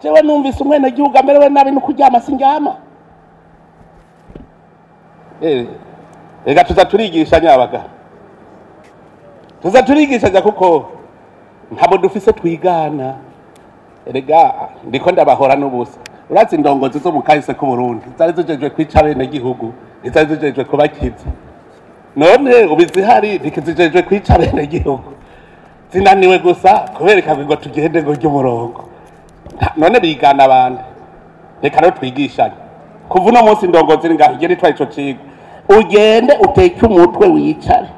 Jewe numvise umwene gihugu amerewe nabi no kuryama sindyama. Ega tuza turigisha nyabaga. Tuza turigisha kuko ntabo dufise twigana. Erega ndiko ndabahora n'ubusa. Urazi indongozi zo mu kahise ku Burundi zari zijejwe kwica bene gihugu, zari zijejwe kubakiza. None ubizihari ntikizijejwe kwica bene gihugu. Zinaniwe gusa kubereka ngo tugende ngo ry'umurongo. None bigana abandi. Reka rero twigishanye. Kuva uno munsi indongozi iri ngaho igende itwaye ico cigwa. Ugende uteke umutwe wicare.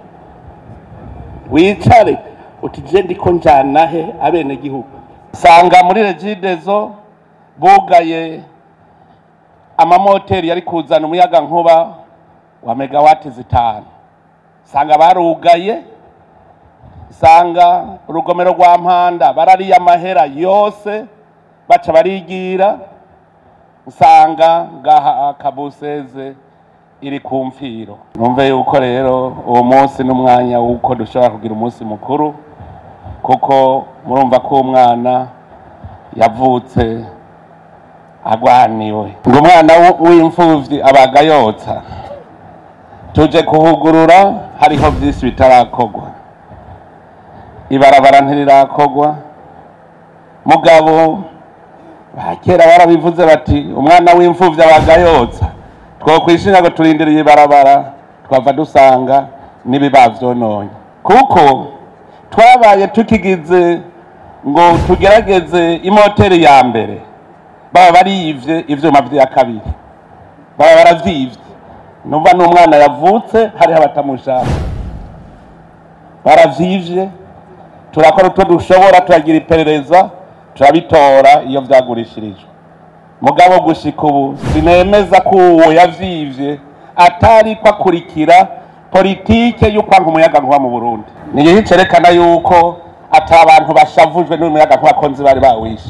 Wicare uti je ndiko njana he abene gihugu. Sanga muri Regideso bugaye amamoteri yari kuzana umuyaga nkuba wa megawati 5. Sanga barugaye, sanga urugomero rwa Mpanda barariye amahera yose baca barigira, sanga ngaha Kabuseze iri ku mfiro. Numve yuko rero uwo munsi n'umwanya wuko dushobora kugira umunsi mukuru, kuko murumva ko umwana yavutse agwaniwe. Ngo umwana w'imfuvyi abaga yotsa. Tuje kuhugurura hariho vyinshi bitarakogwa. Ibarabara ntirirakorwa. Mugabo bakera barabivuze bati umwana w'imfuvyi abaga yotsa. Twokwishinga ngo turindiriye ibarabara twava dusanga n'ibibavyononye. Kuko twabaye tukigize ngo tugerageze imoteri ya mbere, baba bariyivye ivyuma vya kabiri, baba baravyivye. Numva n'umwana yavutse hariho abatamushaka, baravyivye. Turakora utwo dushobora, turagira iperereza, turabitora iyo vyagurishirijwe. Mugabo gushika ubu sinemeza ko uwo yavyivye atari ko akurikira politike y'ukwanka umuyaga nkuba mu Burundi. Ni cerekana yuko ata abantu bashavujwe n'umuyaga nkuba konzi bari bawishe.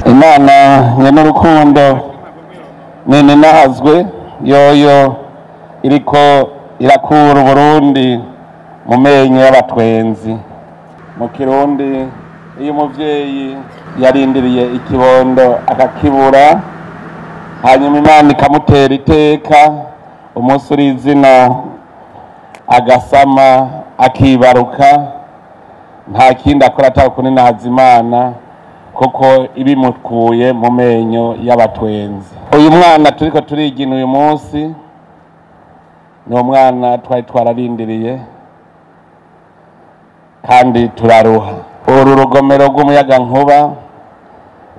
Imana nyenurukundo nene nahazwe yoyo iriko irakura Burundi mu menyo y'abatwenzi. Mu Kirundi iyo umuvyeyi yarindiriye ikibondo akakibura, hanyuma Imana ikamutera iteka, umunsi urizina agasama akibaruka, nta kindi akora atari kuninahaza Imana, kuko ibimukuye mu menyo y'abatwenzi. Uyu mwana turiko turigina uyu munsi ni umwana twari twararindiriye kandi turaruha. Uru rugomero rw'umuyaga nkuba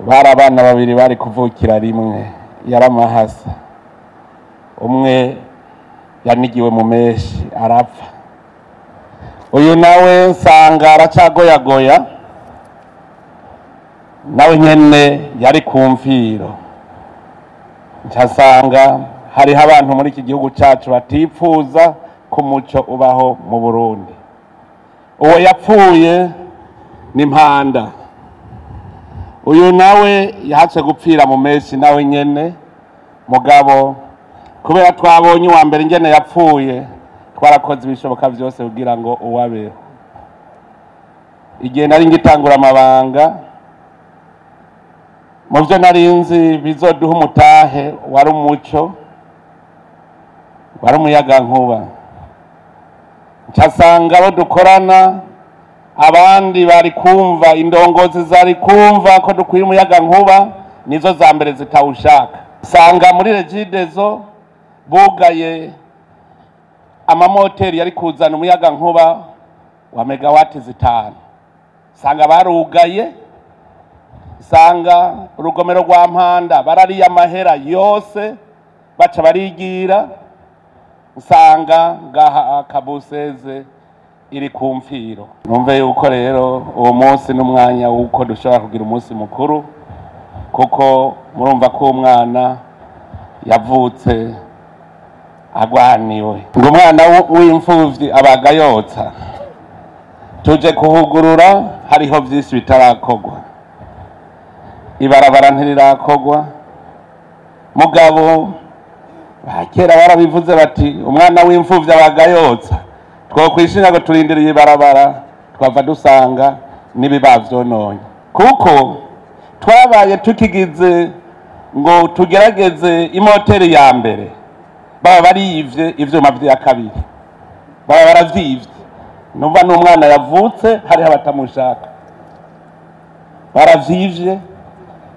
bari abana babiri bari kuvukira rimwe, yaramahasa. Umwe yanigiwe mu meshi arapfa, uyu nawe nsanga aracagoyagoya, nawe nyene yari ku mfiro. Nsanga hariho abantu muri iki gihugu cacu batipfuza ko umuco ubaho mu Burundi. Uwo yapfuye ni Mpanda, uyu nawe yahatse gupfira mu meshi nawe nyene. Mugabo kubera twabonye uwa mbere ingene yapfuye, twarakoze ibishoboka vyose kugira ngo uwabeho. Igihe nari ngitangura amabanga, mu vyo nari nzi bizoduha umutahe wari umuco, wari umuyaga nkuba. Ncasanga abo dukorana abandi bari kumva, indongozi zari kumva ko dukwiye umuyaga nkuba, nizo za mbere zitawushaka. Sanga muri Regideso bugaye amamoteri yari kuzana umuyaga nkuba wa megawati 5. Sanga barugaye, sanga urugomero rwa Mpanda barariye amahera yose baca barigira, sanga ngaha Kabuseze iri ku mfiro. Numve yuko rero uwo munsi n'umwanya wuko dushobora kugira umunsi mukuru, kuko murumva ko umwana yavutse agwaniwe. Ngo umwana w'imfuvyi abaga yotsa. Tuje kuhugurura hariho vyinshi bitarakogwa. Ibarabara ntirirakogwa, mugabo bakera barabivuze bati umwana w'imfuvyi abagayotsa. Twokwishinga ngo turindiriye ibarabara, twava dusanga n'ibiba vyononye, kuko twabaye tukigize ngo tugerageze imoteri ya mbere, baba barivye ivyuma vya kabiri, baba baravyivye. Numva n'umwana yavutse hariho abatamushaka, baravyivye.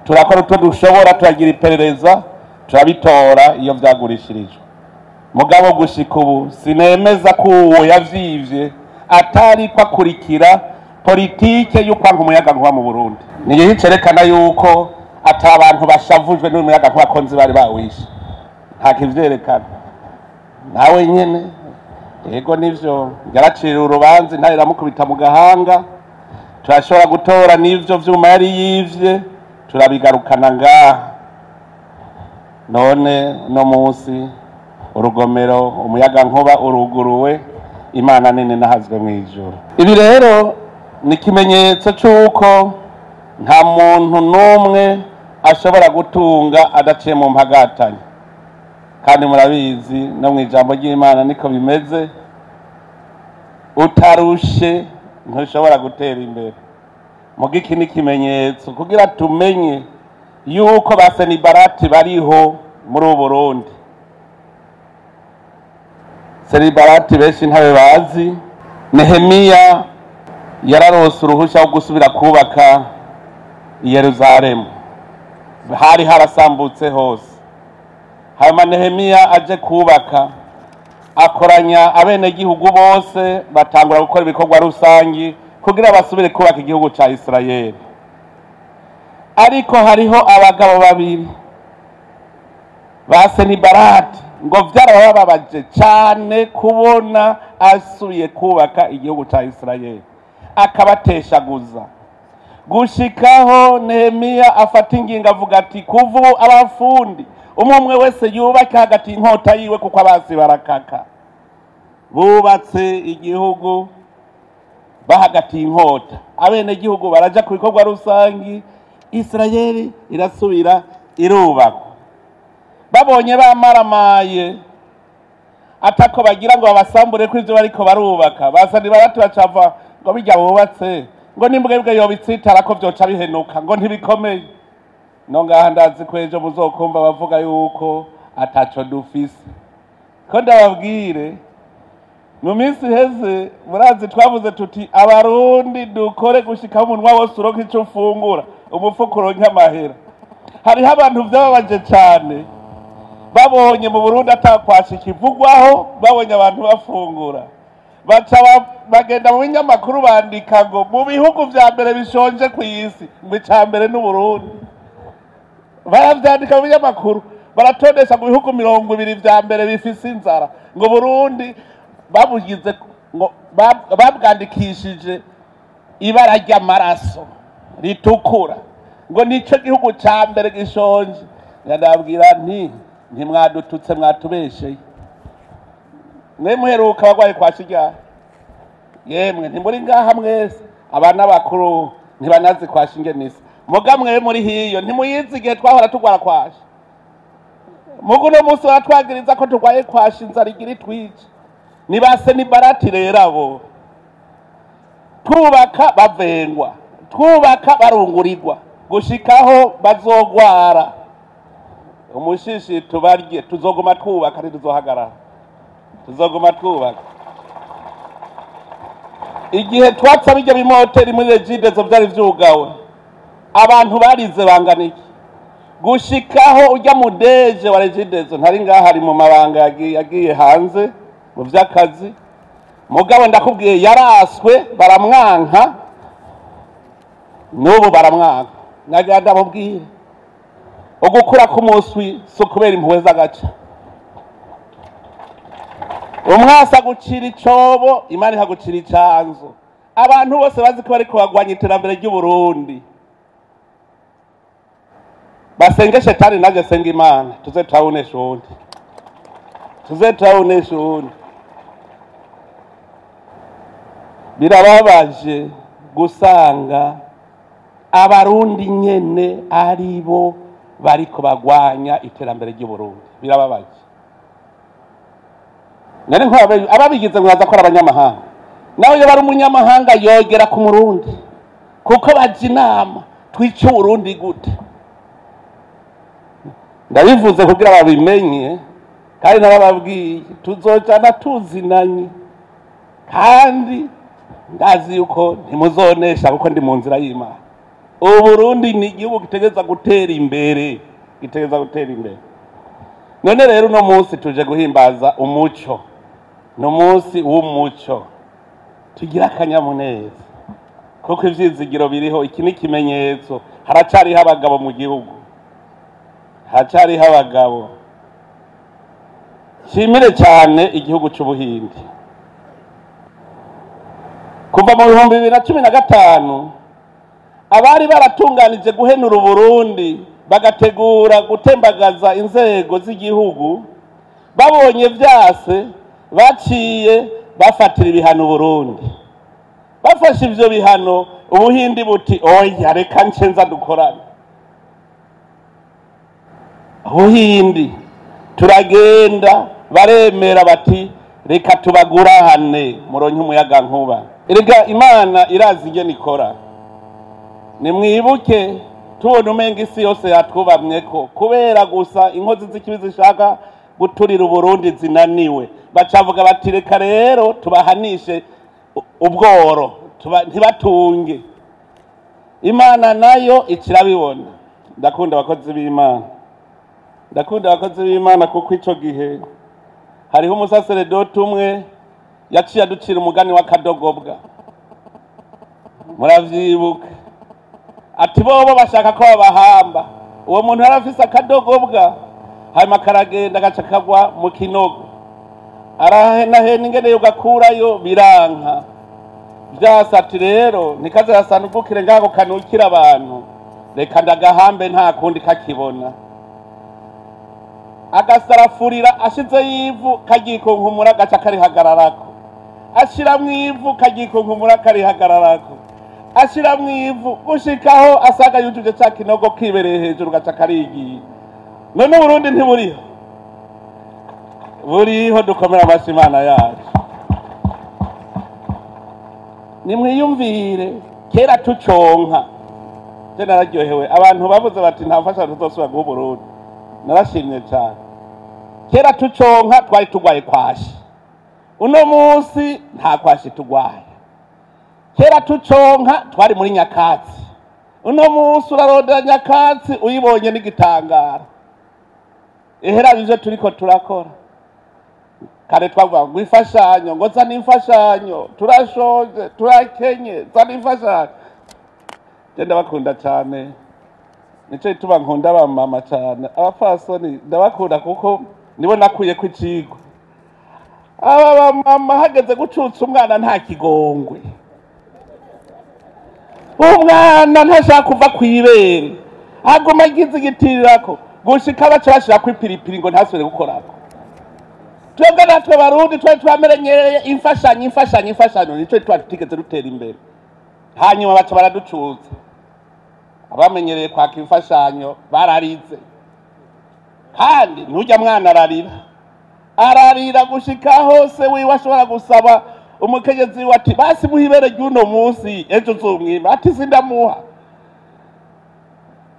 Turakora utwo dushobora, turagira iperereza, turabitora iyo vyagurishirijwe. Mugabo gushika ubu sinemeza ko uwo yavyivye atari ko akurikira politike y'ukwanka umuyaga nkuba mu Burundi. Ni igihe cerekana yuko ata bantu bashavujwe n'umuyaga nkuba ko nzi bari bawishe, nta kivyerekana. Nawe nyene yego nivyo yaraciriye urubanza, intare iramukubita mu gahanga. Turashobora gutora n'ivyo vyuma yari yivye, turabigarukana ngaha. None no munsi urugomero umuyaga nkuba uruguruwe, Imana nini nahazwe mw'ijuru. Ibi rero ni ikimenyetso c'uko nta muntu n'umwe ashobora gutunga adaciye mu mpagatanya, kandi murabizi no mw'ijambo ry'Imana niko bimeze, utarushe ntushobora gutera imbere. Muga iki ni ikimenyetso kugira tumenye yuko ba Senibarati bariho muri ubu Burundi. Senibarati benshi ntabe bazi. Nehemiya yararose uruhusha rwo gusubira kubaka i Yerusalemu, hari harasambutse hose. Hanyuma Nehemiya aje kubaka, akoranya abenegihugu bose, batangura gukora ibikorwa rusangi kugira basubire kubaka igihugu ca Isirayeli. Ariko hariho abagabo babiri ba Senibarati ngo vyarabababaje cane kubona asubiye kubaka igihugu ca Isirayeli, akabateshaguza. Gushikaho Nehemiya afata ingingo avuga ati kuva ubu abafundi umwe umwe wese yubake hagati inkota yiwe, kuko abasi barakaka. Bubatse igihugu bahagati inkota, abenegihugu baraja ku bikorwa rusangi, Isirayeli irasubira irubakwa. Babonye bamaramaye atako bagira ngo babasambure ko ivyo bariko barubaka, Basanibarati bacava ngo bijya bubatse ngo n'imbwebwe yobitsitara ko vyoca bihenuka, ngo ntibikomeye. No ngaha ndazi ko ejo muzokumva bavuga yuko ataco dufise. Ko ndababwire, mu minsi iheze murazi twavuze tuti abarundi dukore gushika umunwa wose uronke ico ufungura, umufuko uronke amahera. Hariho abantu vyababaje cane babonye mu Burundi atakwasha ikivugwaho, babonye abantu bafungura, baca bagenda mu binyamakuru bandika ngo mu bihugu vya mbere bishonje kw'isi ngo ica mbere n'Uburundi. Baravyandika mu binyamakuru, baratondesha mu bihugu 20 vya mbere bifise inzara, ngo Burundi babugize ngo babwandikishije ibara ry'amaraso ritukura, ngo nico gihugu ca mbere gishonje. Ndababwira nti ntimwadututse, mwatubesheye. Mwe muheruka abagwayi kwa Shijyari, yemwe ntimuri ngaha mwese, abana bakuru ntibanazi kwa Shingenisa, muga mwe muri hiyo ntimuyizi igihe twahora tugwara kwashi. Mugu no munsi baratwagiriza ko tugwaye kwashi, inzara igira itwice. Ni ba Senibarati rero abo twubaka bavengwa, twubaka barungurirwa, gushikaho bazogwara umushishi tubarye. Tuzoguma twubaka, ntituzohagarara, tuzoguma twubaka. Igihe twatsa bijya bimoteri muri Regideso vyari vyugawe, abantu barize bangana iki? Gushikaho ujya mudeje wa Regideso ntari ngaha, ari mu mabanga yagiye hanze mu vy'akazi. Mugabo ndakubwiye yaraswe baramwanka, n'ubu baramwanka. Nagira ndamubwire ugukura k'umuswi si ukubera impuhwe z'agaca. Umwasi agucira icobo, Imana ikagucira icanzu. Abantu bose bazi ko bariko bagwanya iterambere ry'Uburundi, basenge shetani, naje senga Imana, tuze turawunesha uwundi, tuze turawunesha uwundi. Birababaje gusanga Abarundi nyene aribo bariko bagwanya iterambere ry'Uburundi. Birababaje. Nari nko ababigize mwaza ko abanyamahanga, nawe iyo bari umunyamahanga yogera ku Murundi, kuko baje inama twice Uburundi gute. Ndabivuze kugira babimenye, kandi narababwiye tuzojana tuzinanye, kandi ndazi yuko ntimuzonesha kuko ndi mu nzira y'Imana. Uburundi ni igihugu gitegeza gutera imbere, gitegeza gutera imbere. None rero uno munsi tuje guhimbaza umuco, ni umunsi w'umuco, tugira akanyamuneza kuko ivyizigiro biriho. Iki ni ikimenyetso, haracariho abagabo mu gihugu, haracariho abagabo. Nshimire cyane igihugu c'Ubuhindi. Kuva mu 2015 abari baratunganije guhenura Uburundi bagategura gutembagaza inzego z'igihugu, babonye vyase baciye bafatira ibihano Uburundi. Bafashe ivyo bihano, Ubuhindi buti oya reka ncenza dukorane. Ubuhindi turagenda baremera bati reka tubagurahane muronke umuyaga nkuba. Erega Imana irazi ingene ikora. Nimwibuke tubona umenga isi yose yatwubamyeko kubera gusa inkozi z'ikibi zishaka guturira Uburundi zinaniwe, bacavuga bati reka rero tubahanishe ubworo, ntibatunge. Imana nayo ikirabibona. Ndakunda abakozi b'Imana, ndakunda abakozi b'Imana kuko ico gihe hariho umusaseredoti umwe yaciye aducira umugani w'akadogobwa, muravyibuka. Ati bobo bashaka ko babahamba. Uwo muntu yari afise akadogobwa, hanyuma karagenda gaca kagwa mu kinogo, arahenahena ingene yogakurayo biranka. Vyasa ati rero ntikaze yasanugukire ngaho kanukira abantu, reka ndagahambe nta kundi kakibona. Agasarafurira ashizeyo ivu kagikunkumura gaca karihagararako, ashiramwo ivu kagikunkumura karihagararako, ashiramwo ivu gushikaho asaga yujuje ca kinogo kibereye hejuru gaca karigiye. None Uburundi ntiburiho? Buriho, dukomera amashyi Imana yacu. Nimwiyumvire kera tuconka, je nararyohewe abantu bavuze bati nta mfashanyo tuzosubira guha Uburundi, narashimye cyane. Kera tuconka twari tugwaye kwashi, uno munsi nta kwashi tugwaye. Kera tuconka twari muri nyakatsi, uno munsi urarondera nyakatsi uyibonye n'igitangara. Ehera ivyo turiko turakora. Kare twavuga ngo imfashanyo, ngo zana imfashanyo, turashoje, turakenye, zana imfashanyo. Je ndabakunda cyane, nico gituma nkunda abamama cyane, abapfasoni ndabakunda kuko nibo nakuyeko icigwa. Aba bamama hageze gucutsa umwana nta kigongwe, umwana ntashaka kuva kw'ibere, aguma agize igitirirako gushika baca bashirako ipiripiri ngo ntasubire gukorako. Twebwe natwe Barundi twari twamenyereye imfashanyo, imfashanyo, imfashanyo, nico twari tutigeze dutera imbere. Hanyuma baca baraducuza. Abamenyereye kwaka imfashanyo bararize, kandi ntujya mwana ararira, ararira gushika hose wiwe ashobora gusaba umukenyezi wiwe ati basi muhe ibere ry'uno munsi ejo uzomwima, ati sindamuha.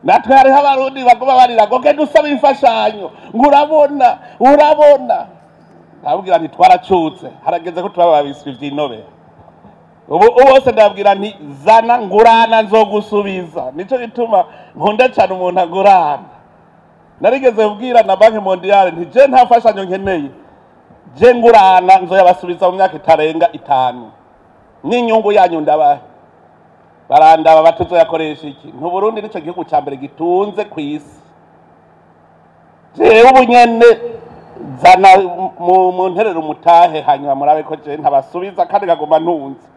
Natwe hariho Abarundi baguma barira ngo genda usaba imfashanyo, ngo urabona, urabona. Ndababwira nti twaracutse, harageze ko tuba babiswi vy'inobera. Ubu bose ndababwira nti zana ngurana nzogusubiza. Nico gituma nkunda cane umuntu angurana. Narigeze kubwira na Banki Mondiale nti je nta mfashanyo nkeneye, je ngurana nzoyabasubiza mu myaka itarenga 5, n'inyungu yanyu ndabahe. Barandaba batuzoyakoresha iki? Ntu Burundi nico gihugu ca mbere gitunze kw'isi. Jewe ubu nyene zana mu nterero umutahe, hanyuma murabe ko je ntabasubiza kandi nkaguma ntunze.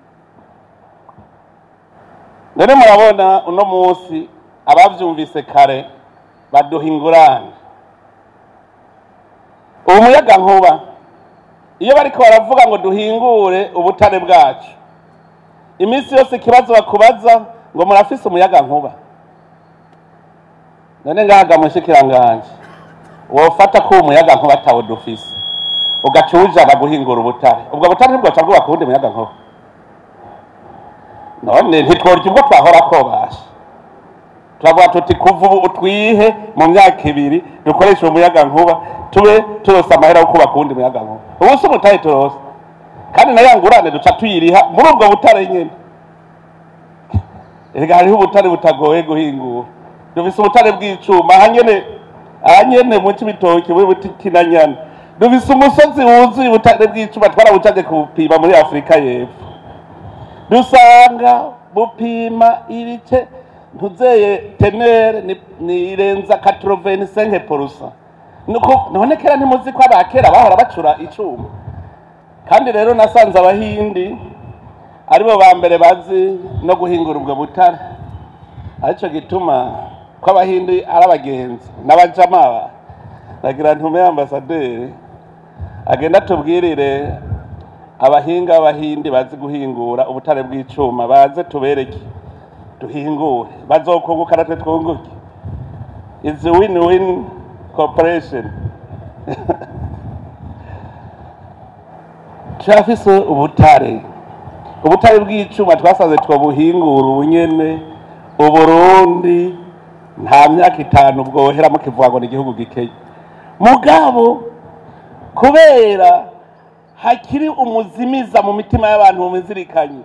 None murabona uno munsi abavyumvise kare baduha ingurane. Ubu muyaga nkuba iyo bariko baravuga ngo duhingure ubutare bwacu, iminsi yose ikibazo bakubaza Ngo murafise umuyaga nkuba. None ngahaga mushikiranganje, wofata ko umuyaga nkuba atawo dufise, ugaca uwujana guhingura ubutare, ubwo butare ntibwoca bwubaka uwundi muyaga nkuba? None ntitworya ubwo twahora kobasha? Turavuga tuti kuva ubu utwihe mu myaka 2 dukoreshe umuyaga nkuba, tube turose amahera yo kubaka uwundi muyaga nkuba. Ubu si umutahe turose, kandi na ya ngurane duca tuyiriha muri ubwo butare nyene. Erega hariho ubutare butagoye guhingura. Dufise ubutare bw'icuma ahanyene mu Cibitoke muri Butikinanyana. Dufise umusozi wuzuye ubutare bw'icuma, twarabucaje kubupima muri Afrika y'Epfo, dusanga bupima ibice ntuzeye tenere ni irenza 85%. Nuko none kera ntimuzi ko abakera bahora bacura icuma? Kandi rero nasanze abahindi aribo ba mbere bazi no guhingura ubwo butare. Arico gituma ko abahindi ari abagenzi n'abajama. Nagira ntume ambasaderi agenda tubwirire abahinga b'abahindi bazi guhingura ubutare bw'icuma, baze tubereke duhingure, bazokunguka natwe twunguke. It's a win-win cooperation. Turafise ubutare bw'icuma, twasanze twobuhingura ubunyene. Uburundi nta myaka 5 bwohera mukivuga ngo ni igihugu gikeye. Mugabo kubera hakiri umuzimiza mu mitima y'abantu mumizirikanye,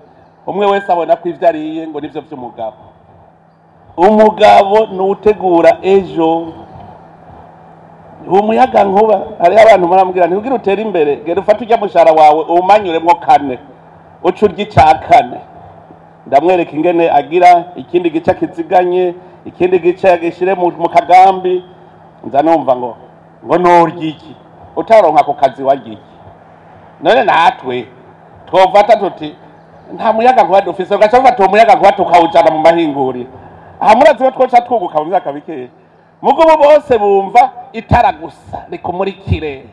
umwe wese abona ko ivyo ariye ngo nivyo vy'umugabo. Umugabo nutegura ejo. Umuyaga nkuba, hariho abantu murambwira nti kugira utere imbere gera ufate urya mushahara wawe umanyuremwo 4, uce urya ica 4. Ndamwereka ingene agira ikindi gice akiziganye, ikindi gice agishire mu kagambi. Nza numva ngo norya iki utaronka ku kazi warya iki? None natwe twofata tuti nta muyaga nkuba dufise, ugaca bafata uwo muyaga nkuba tukawujana mu mahinguriro. Aha murazi ko twoca twunguka mu myaka mikeya. Mugubu bose bumva itara gusa rikumurikire,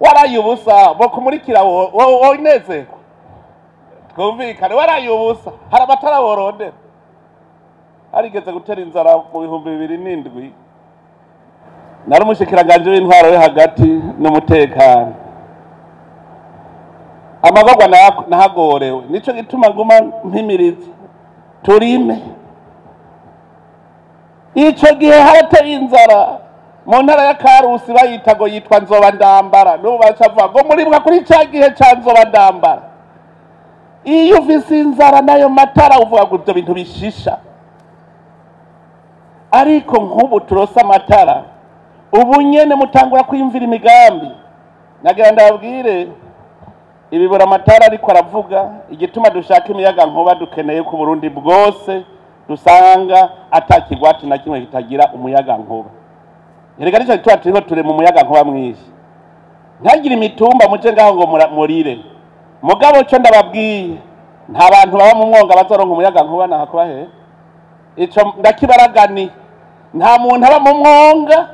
waraye ubusa bokumurikira wonezerwa. Twumvikane, waraye ubusa. Hari amatara worondera. Harigeze gutera inzara mu 2007, nari umushikiranganje w'intwaro yo hagati n'umutekano. Amagorwa nahagorewe, nico gituma nguma mpimiriza turime. Ico gihe harateye inzara mu ntara ya Karusi, bayita ngo yitwa Nzoba Ndambara. N'ubu bacavuga ngo muribwa kuri ca gihe ca Nzoba Ndambara. Iyo ufise inzara nayo matara uvuga ngo ivyo bintu bishisha. Ariko nk'ubu turose amatara, ubu nyene mutangura kwiyumvira imigambi. Nagira ndababwire ibibura amatara ariko aravuga igituma dushaka imiyaga nkuba. Dukeneye ko Burundi bwose dusanga atakigwati na kimwe kitagira umuyaga nkuba. Erega nico gituma turiko turema umuyaga nkuba mwinshi. Ntagire imitumba muje ngaho ngo murire. Mugabo cyo ndababwiye, nta bantu baba mu mwonga bazoronka umuyaga nkuba nahakuba he. Ico ndakibaragani, nta muntu aba mu mwonga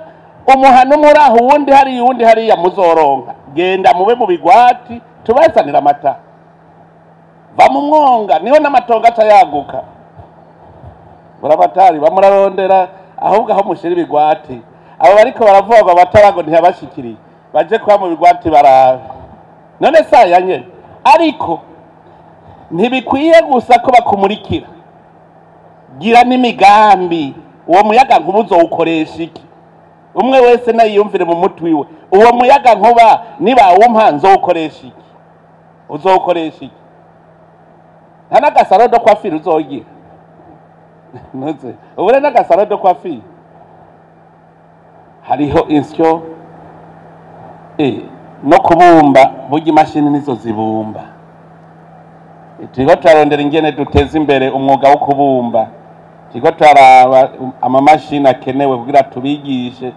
umuhano muraho uwundi hariya uwundi hariya muzoronka. Genda mube mu bigwati tubazanira amata. Va mu mwonga niho n'amatongo aca yaguka. Buramatari bamurarondera ahubwo aho mushira ibigwati. Abo bariko baravuga ngo amatara ngo ntiyabashikiriye, baje kuba mu bigwati barabe. None saya nyene. Ariko ntibikwiye gusa ko bakumurikira, gira n'imigambi. Uwo muyaga nkuba uzowukoresha iki? Umwe wese nayiyumvire mu mutwe wiwe, uwo muyaga nkuba niba wumpa nzowukoresha iki? Uzowukoresha iki? Nta n'agasaro do coiffure uzogira. Ntuze ubure n'agasaro do coiffure. Hariho insyo no kubumba, burya imashini nizo zibumba. Turiko turarondera ingene duteza imbere umwuga wo kubumba. Turiko turaraba amamashini akenewe kugira tubigishe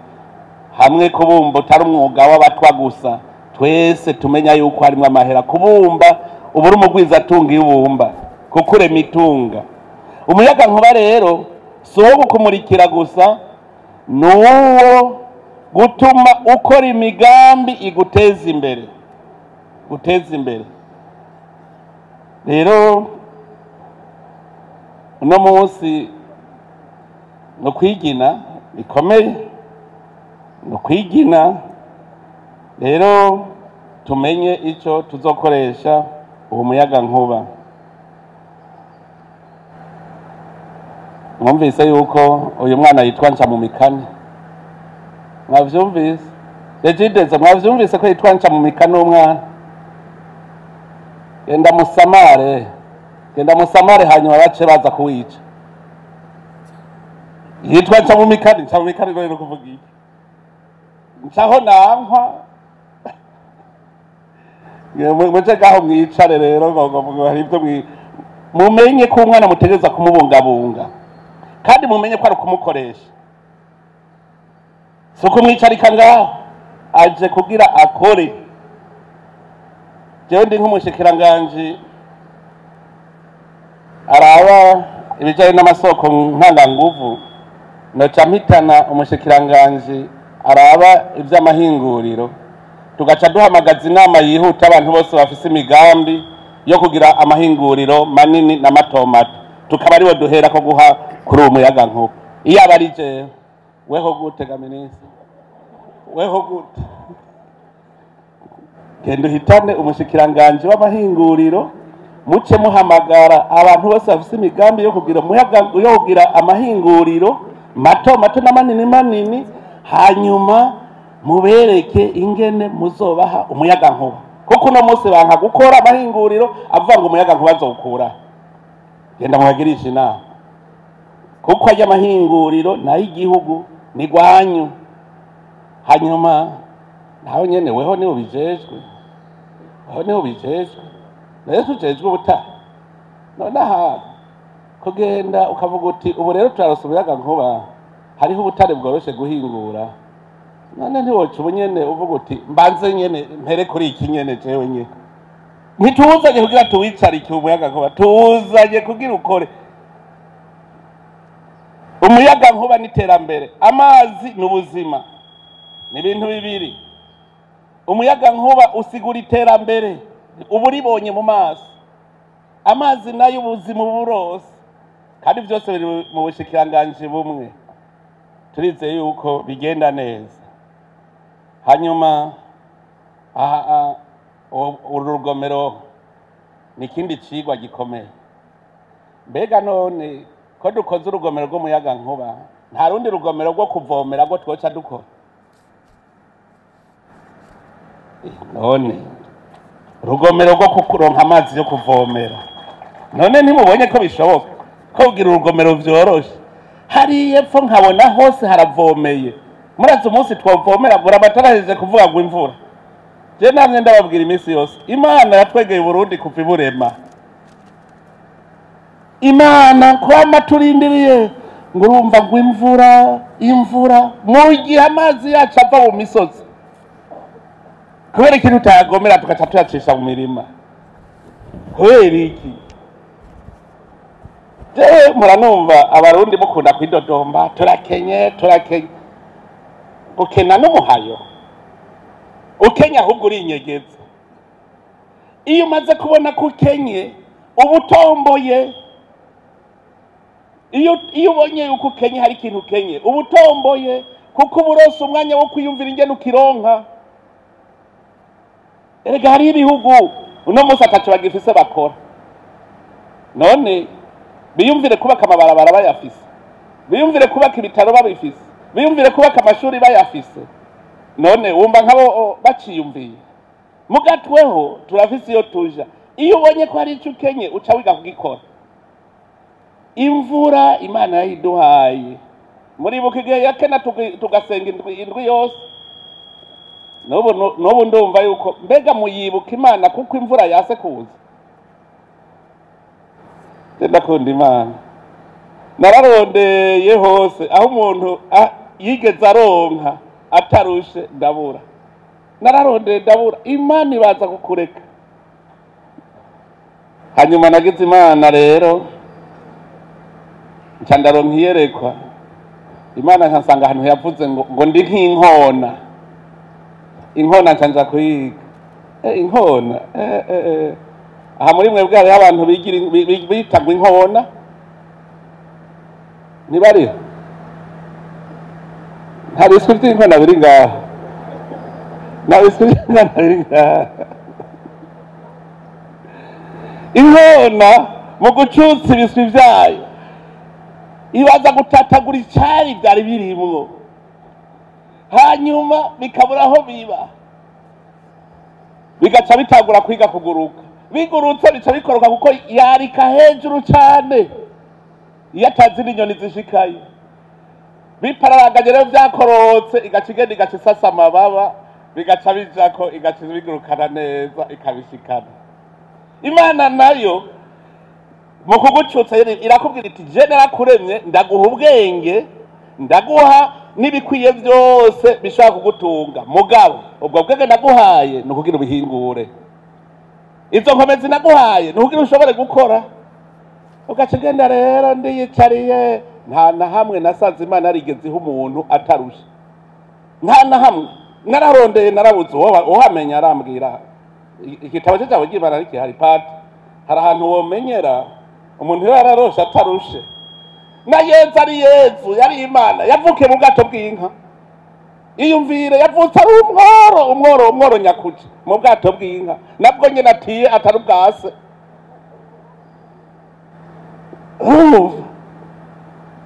hamwe kubumba utari umwuga w'abatwa gusa. Twese tumenya yuko harimwo amahera. Kubumba ubu uri umugwizatunga iyo ubumba, kuko urema itunga. Umuyaga nkuba rero si uwo gukumurikira gusa, ni uwo gutuma ukora imigambi iguteza imbere, guteza imbere. Rero Uno munsi no kwigina bikomeye, no kwigina rero tumenye ico tuzokoresha uwo muyaga nkuba. Mwumvise yuko uyu mwana yitwa Ncamumikani, mwavyumvise? Regideso mwavyumvise ko yitwa Ncamumikani umwana? Genda musamare, genda musamare, hanyuma bace baza kuwica. Yitwa Ncamumikani. Ncamumikani rero kuvuga iki? Ncaho nankwa muje gaho mwicare rero, ngo hari ibyo mumenye ko umwana mutegereza kumubungabunga, kandi mumenye ko ari ukumukoresha, si ukumwicarika ngaho aje kugira akore. Jewe ndi nk'umushikiranganji araba ibijanye n'amasoko ntanganguvu, noca mpitana umushikiranganji araba ivy'amahinguriro, tugaca duhamagaza inama yihuta abantu bose bafise imigambi yo kugira amahinguriro manini na mato mato, tukaba ariwe duhera ko guha kuri uwo muyaga nkuba. Iyo aba ari jewe, weho gute ga minisitiri? Weho gute? Genda uhitane umushikiranganji w'amahinguriro, muce muhamagara abantu bose bafise imigambi yo kugira umuyaga, yo kugira amahinguriro mato mato na manini manini, hanyuma mubereke ingene muzobaha umuyaga nkuba, kuko uno munsi banka gukora amahinguriro avuga ngo umuyaga nkuba azowukura. Genda mubagirishe inama, kuko ajya amahinguriro nayo igihugu ni gwanyu. Hanyuma naho nyene weho niwe ubijejwe, weho niwe ubijejwe, nayo tujejwe ubutaha. None aha kugenda ukavuga uti ubu rero turarose umuyaga nkuba, hariho ubutare bworoshe guhingura, none ntiwoca ubu nyene uvuga uti mbanze nyene mpere kuri iki nyene jewe nyene. Ntituzanye kugira tuwicarike umuyaga nkuba, tuzanye kugira ukore. Umuyaga nkuba n'iterambere, amazi n'ubuzima, ni ibintu bibiri. Umuyaga nkuba usigura iterambere, uba uribonye mu maso. Amazi nayo ubuzima uburose, kandi byose biri mu bushikiranganji bumwe. Turizeye yuko bigenda neza. Hanyuma aha uru rugomero ni ikindi cigwa gikomeye. Mbega none ko dukoze urugomero rw'umuyaga nkuba, nta rundi rugomero rwo kuvomera rwo twoca dukora? None urugomero rwo kuronka amazi yo kuvomera, none ntimubonye ko bishoboka ko kugira urugomero vyoroshe? Hariya epfo nkabona hose haravomeye. Murazi umunsi twavomera buramatarahejeje kuvuga ngo imvura. Je namwe ndababwira iminsi yose, Imana yatwegeye Burundi kuva iburema. Imana kwama turindiriye ngo urumva ngo imvura, imvura, mu gihe amazi yacu ava mu misozi. Kubera ikintu utayagomera tugaca tuyacisha mu mirima. Kubera iki? Jewe muranumva abarundi mukunda kwidodomba, turakenye, turakenye. Ukena n'umuhayo. Ukenya ahubwo urinyegeza. Iyo umaze kubona ko ukenye, uba utomboye. Iyo ubonye yuko ukenye, hari ikintu ukenye, uba utomboye, kuko uba uronse umwanya wo kwiyumvira ingene ukironka. Erega hariho ibihugu uno munsi ataco bagifise bakora. None biyumvire kubaka amabarabara bayafise, biyumvire kubaka ibitaro babifise, biyumvire kubaka amashuri bayafise. None wumva nk'abo baciyumviye. Mugatweho turafise iyo tuja. Iyo ubonye ko hari ico ukenye, uca wiga kugikora. Imvura Imana yayiduhaye. Muribuka igihe yakena tugasenga indwi yose. N'ubu ndumva yuko mbega muyibuka Imana kuko imvura yase kuza. Ndakunda Imana. Nararondeye hose aho umuntu yigeze aronka atarushe ndabura. Nararondeye ndabura. Imana ibaza kukureka. Hanyuma nagize Imana rero nca ndaronka iyerekwa. Imana nkansanga ahantu yavuze ngo ndi nk'inkona. Inkona nca nja kuyiga. Inkona. Aha muri mwebwe hariho abantu bitagwa inkona. Ntibariho? Nta biswi vy'inkona biri ngaha, nta biswi vy'inkona biri ngaha. Inkona mu gucutsa ibiswi vyayo ibaza gutatagura icari vyari birimwo, hanyuma bikabura aho biba, bigaca bitangura kwiga kuguruka. Bigurutse bica bikoroka kuko yarika hejuru cane iyo atazi n'inyoni zishikayo. Bipararanganye rero vyakorotse, igaca igenda igaca isasa amababa, bigaca bijako, igaca bigurukana neza ikabishikana. Imana nayo mu kugucutsa irakubwira iti je narakuremye, ndaguha ubwenge, ndaguha n'ibikwiye vyose bishobora kugutunga, mugabo ubwo bwenge naguhaye ni ukugira ubihingure, izo nkomezi naguhaye ni ukugira ushobore gukora. Ugaca ugenda rero ndiyicariye, nta na hamwe nasanze Imana yarigeze iha umuntu atarusha, nta na hamwe. Nararondeye narabuze, uhamenya arambwira igitabo cye cyawe ry'Imana rikihari pati, hari ahantu womenyera umuntu iyo yararoshe atarushe. Na Yezu ari Yezu, yari Imana, yavukiye mu bwato bw'inka. Iyumvire, yavutse ari umworo, umworo, umworo nyakuce mu bwato bw'inka, nabwo nyine atiye atari ubwase.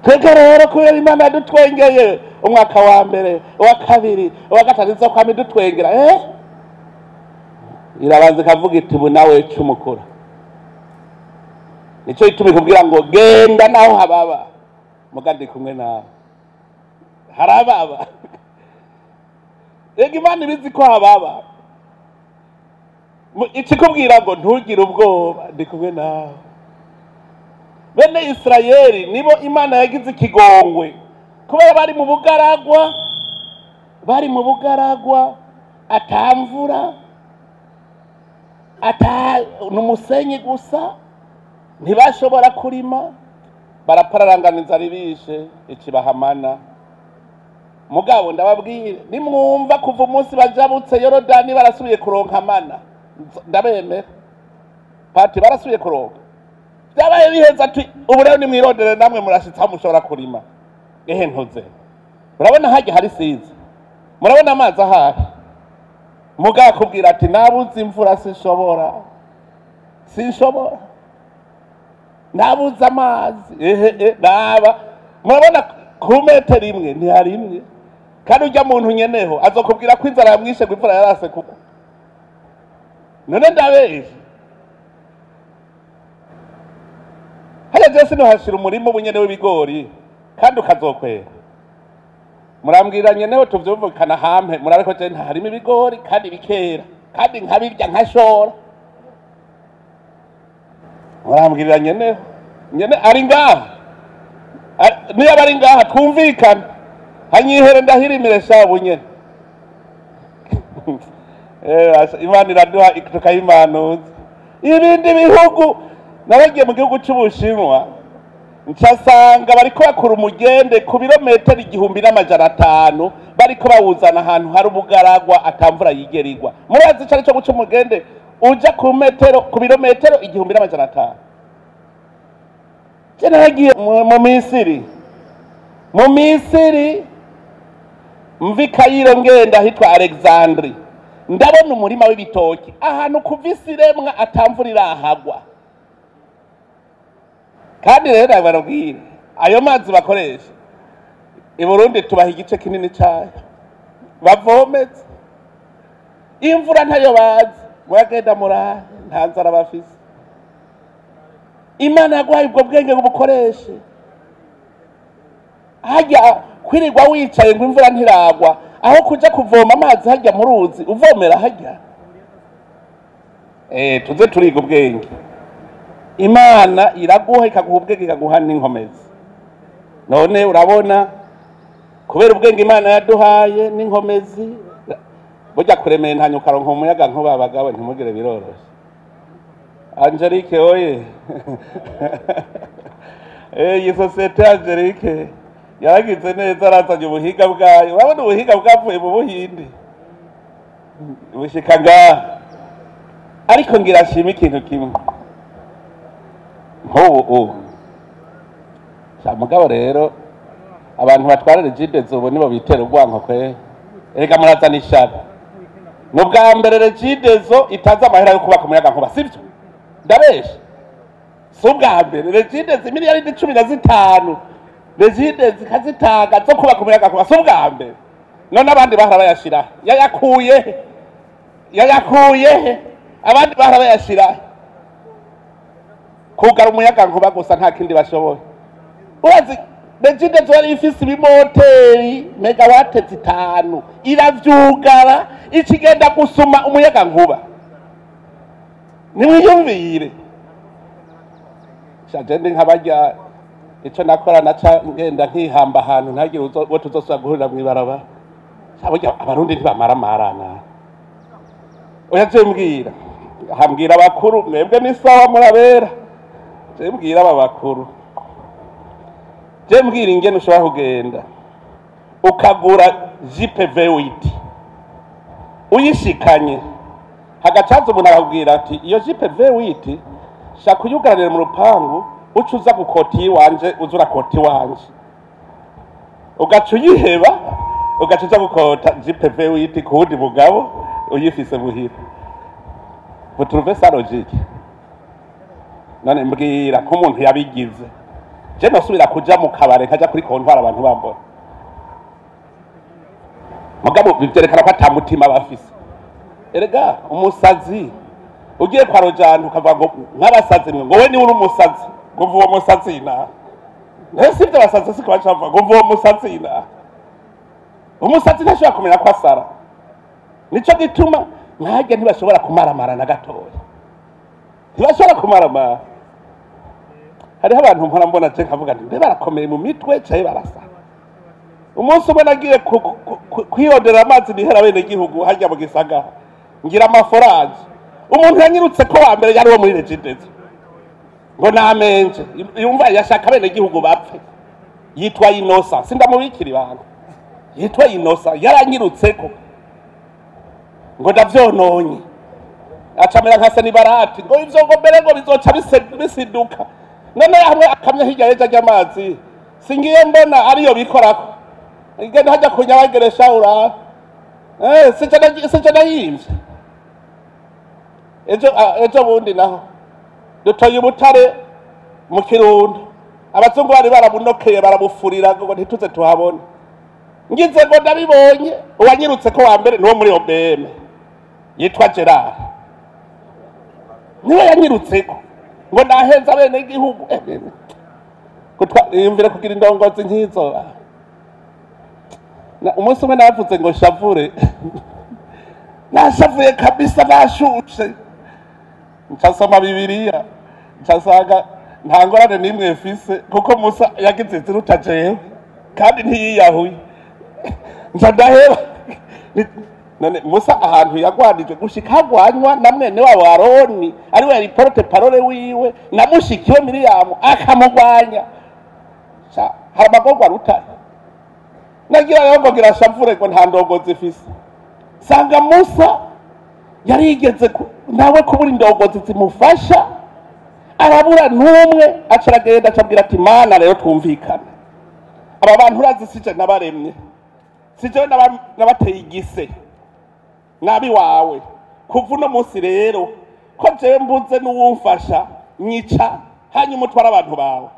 Twebwe rero kubera Imana yadutwengeye umwaka wa mbere, uwa kabiri, uwa gatatu, izokwama idutwengera, irabanza ikavuga iti ubu nawe ca umukura. Nico gituma ikubwira ngo genda naho hababa, muga ndi kumwe nawe. Harababa. Ega Imana ibizi ko hababa, ikikubwira ngo ntugire ubwoba, ndi kumwe nawe. Bene Isirayeli nibo Imana yagize ikigongwe kubera bari mu bugaragwa, bari mu bugaragwa, atamvura, ata numusenyi gusa, ntibashobora kurima, barapararanganiza ribishe ikibahamana. Mugabo ndababwire, nimwumva kuva umunsi bajabutse Yorodani barasubiye kuronka amana, ndabemera pati barasubiye kuronka. Byabaye biheza ati ubu rero nimwirondere namwe murashitse aho mushobora kurima. Ehe ntuze, murabona hajya hari size, murabona amazi ahari. Mugabo akubwira ati nabuze imvura sinshobora, sinshobora, nabuze amazi. Ehe naba murabona ku metero imwe ntiharimwe, kandi ujya muntu nyeneho azokubwira ko inzara yamwishe ngo imvura yarase kuko. None ndabeshe, hajya je sinohashira umurima ubunyene w'ibigori kandi ukazokwera. Murambwira nyeneho tuvyumvikana hampe, murabe ko je ntaharima ibigori kandi bikera kandi nkabirya nkashora. Murambwira nyeneho, nyene ari ngaha, niyo bari ngaha twumvikana, hanyihere ndahirimire sha bunyene. Imana iraduha tukayimanuza. Ibindi bihugu, naragiye mu gihugu c'Ubushinwa, ncasanga bariko bakura umugende ku birometero 1500, bariko bawuzana ahantu hari ubugaragwa atamvura yigera igwa. Murazi ico arico guca umugende uja ku metero, ku birometero 1500. Je naragiye mu Misiri, mu Misiri mvi Kayiro ngenda hitwa Alexandri, ndabona umurima w'ibitoki ahantu kuva isi iremwa atamvura irahagwa. Kandi rero barabwira ayo mazi bakoresha i Burundi tubaha igice kinini cayo bavometse, imvura ntayo bazi, muragenda murahe nta nzara bafise. Imana yaguhaye ubwo bwenge ngo ubukoreshe. Hajya kwirirwa wicaye ngo imvura ntiragwa, aho kuja kuvoma amazi hajya mu ruzi uvomera hajya. Tuze turiga ubwenge. Imana iraguha ikaguha ubwenge ikaguha n'inkomezi. None urabona kubera ubwenge Imana yaduhaye n'inkomezi, burya kuremera ntanya ukaronka umuyaga nkuba abagabo ntimugire biroroshe. Angelique oye. Iyi sosiyete Angelique yaragize neza, arazanye ubuhinga bwayo. Urabona ubuhinga bwavuye mu Buhindi bushika ngaha. Ariko ngira nshime ikintu kimwe, nk'ubu ubu Mugabo rero abantu batwara Regideso ubu nibo bitera urwanko kwe. Erega murazana ishaka. Ni ubwa mbere Regideso itazi amahera yo kubaka umuyaga nkuba, sibyo? Ndabesha. Si ubwa mbere Regideso miliyaridi 15 Regideso ikazitanga zo kubaka umuyaga nkuba, si ubwa mbere. None abandi bahora bayashira yayakuye yayakuye, abandi bahora bayashira kugara umuyaga nkuba gusa, nta kindi bashoboye. Urazi Regideso yari ifise ibimoteri megawate 5 iravyugara ikigenda gusuma umuyaga nkuba. Nimwiyumvire. Shaje nkabarya ico nakora naca ngenda nkihamba ahantu ntagire uwo tuzosubira guhurira mw'ibarabara. Burya abarundi ntibamaramarana. Oya je mbwira, hambwira abakuru mwebwe ni sawa murabera. Je mbwira aba bakuru, je mbwira ingene ushobora kugenda ukagura jipe V8 uyishikanye, hagacaza umuntu akakubwira ati iyo jipe V8 shaka uyugaranire mu rupangu uca uza gukota iwanje, uza urakota iwanje, ugaca uyiheba ugaca uza gukota jipe V8 ku wundi mugabo uyifise muhira. Vous trouvez ça logique? None mbwira ko umuntu yabigize. Je nosubira kuja mu kabare nkaja kuri kontwara abantu bambona. Mugabo bivyerekana ko ata mutima bafise. Erega umusazi ugiye kwa Rojana ukavuga ngo nk'abasazi mwe, ngo we ni uri umusazi, ngo mvuwo musazi na. Ese ibyo basazi siko bacavuga ngo mvuwo musazi na. Umusazi ntashobora kumenya ko asara. Nico gituma nkajya ntibashobora kumaramara na gatoya. Ntibashobora kumaramara. Hariho abantu mpora mbona je nkavuga nti mbe barakomeye mu mitwe caye barasa. Umunsi umwe nagiye kwirondera amazi nihera bene gihugu harya mu gisagara, ngira amaforaje. Umuntu yanyirutse ko wa mbere yari uwo muri Regideso ngo namenje, yumva yashaka bene gihugu bapfe. Yitwa Inosa, sindamubikira ibanga. Yitwa Inosa yaranyirutseko ngo ndavyononye, acamera nka Senibarati ngo ivyo ngo mbere ngo bizoca bisiduka. None hamwe akamya hirya y'ejo ry'amazi singiye mbona ariyo bikorako, igenda hajya kunyabageresha ura sica nayimvye. Ejo bundi naho dutoye ubutare mu Kirundo, abazungu bari barabunokeye barabufurira ngo ntituze tuhabone. Ngize ngo ndabibonye, uwanyirutse ko wa mbere niwo muri OBM yitwa Gerard, niwe yanyirutseko ngo naheza bene igihugu. Yumvira kugira indongozi nk'izo. Umunsi umwe navuze ngo shavure, nashavuye kabisa, nashushe, ncasoma Bibiliya ncasanga nta ngorane n'imwe mfise, kuko Musa yagize iziruta jewe kandi ntiyiyahuye. Nca ndaheba. None Musa ahantu yagwanije gushika hagwanywa na mwene wabo Aroni ariwe yari porte parole wiwe na mushiki we Miriyamu akamugwanya. Hari amagorwa rutare. Nagira rero ngo ngira shavure ngo nta ndongozi ifise. Sanga Musa yarigeze nawe kubura indongozi zimufasha, arabura n'umwe, aca aragenda acabwira ati Mana rero twumvikane, aba bantu urazi sije nabaremye, sije nabateye igise nabi wawe, kuva uno munsi rero ko jewe mbuze n'uwumfasha nyica, hanyuma utwara abantu bawe.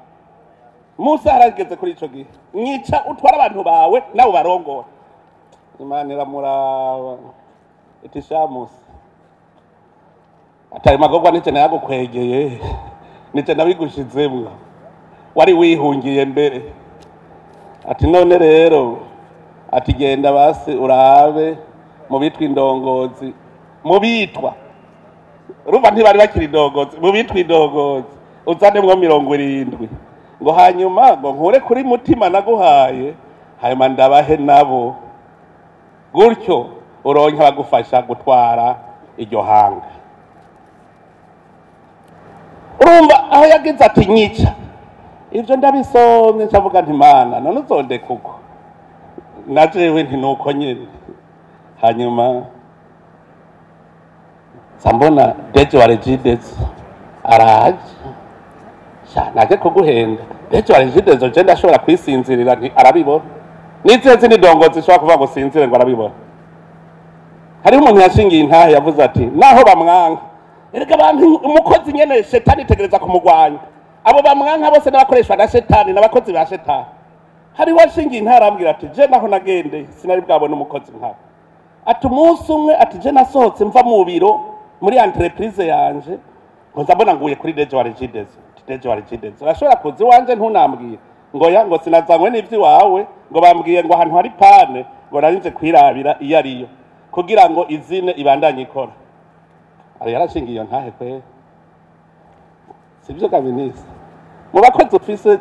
Musa harageze kuri ico gihe, nyica utwara abantu bawe nawe barongora. Imana iramuraba iti sha Musa, atari magorwa nije nayagukwegeye, nije nabigushizemwo, wari wihungiye mbere. Ati none rero, ati genda basi urabe mu bitwa indongozi, mu bitwa urumva ntibari bakiri indongozi, mu bitwa indongozi uzanemwo 70, ngo hanyuma ngo nkure kuri mutima naguhaye, hanyuma ndabahe nabo, gutyo uronke abagufasha gutwara iryo hanga. Urumva aho yagize ati nyica, ivyo ndabisomye ncavuga nti Mana none uzondeka uko? Na jewe nti nuko nyene. Hanyuma nza mbona Deje wa Regideso araje, Sha naje kuguhenda DG wa Regideso, je ndashobora kwisinzirira nti arabibona. N'izihe zindi ndongozi zishobora kuvuga ngo sinzire ngo arabibona? Hariho umuntu yashingiye intahe yavuze ati naho bamwanka, erega abantu umukozi nyene shetani itegereza kumugwanya, abo bamwanka bose n'abakoreshwa na shetani n'abakozi ba shetani. Hariho washingiye intahe arambwira ati je naho nagendeye sinari bwabone umukozi nkawe. Ati umunsi umwe, ati je nasohotse mva mu biro muri entreprise yanje, ngo nza mbona nguye kuri DG wa Regideso. DG wa Regideso, urashobora kuza iwanje ntunambwire? Ngo ya, ngo sinazanywe n'ivy'iwawe, ngo bambwiye ngo ahantu hari panne, ngo narinze kwirabira iyo ariyo kugira ngo izine ibandanye ikora. Ari yarashingiye iyo ntahe kweri, sivyo kabinisi? Mu bakozi ufise,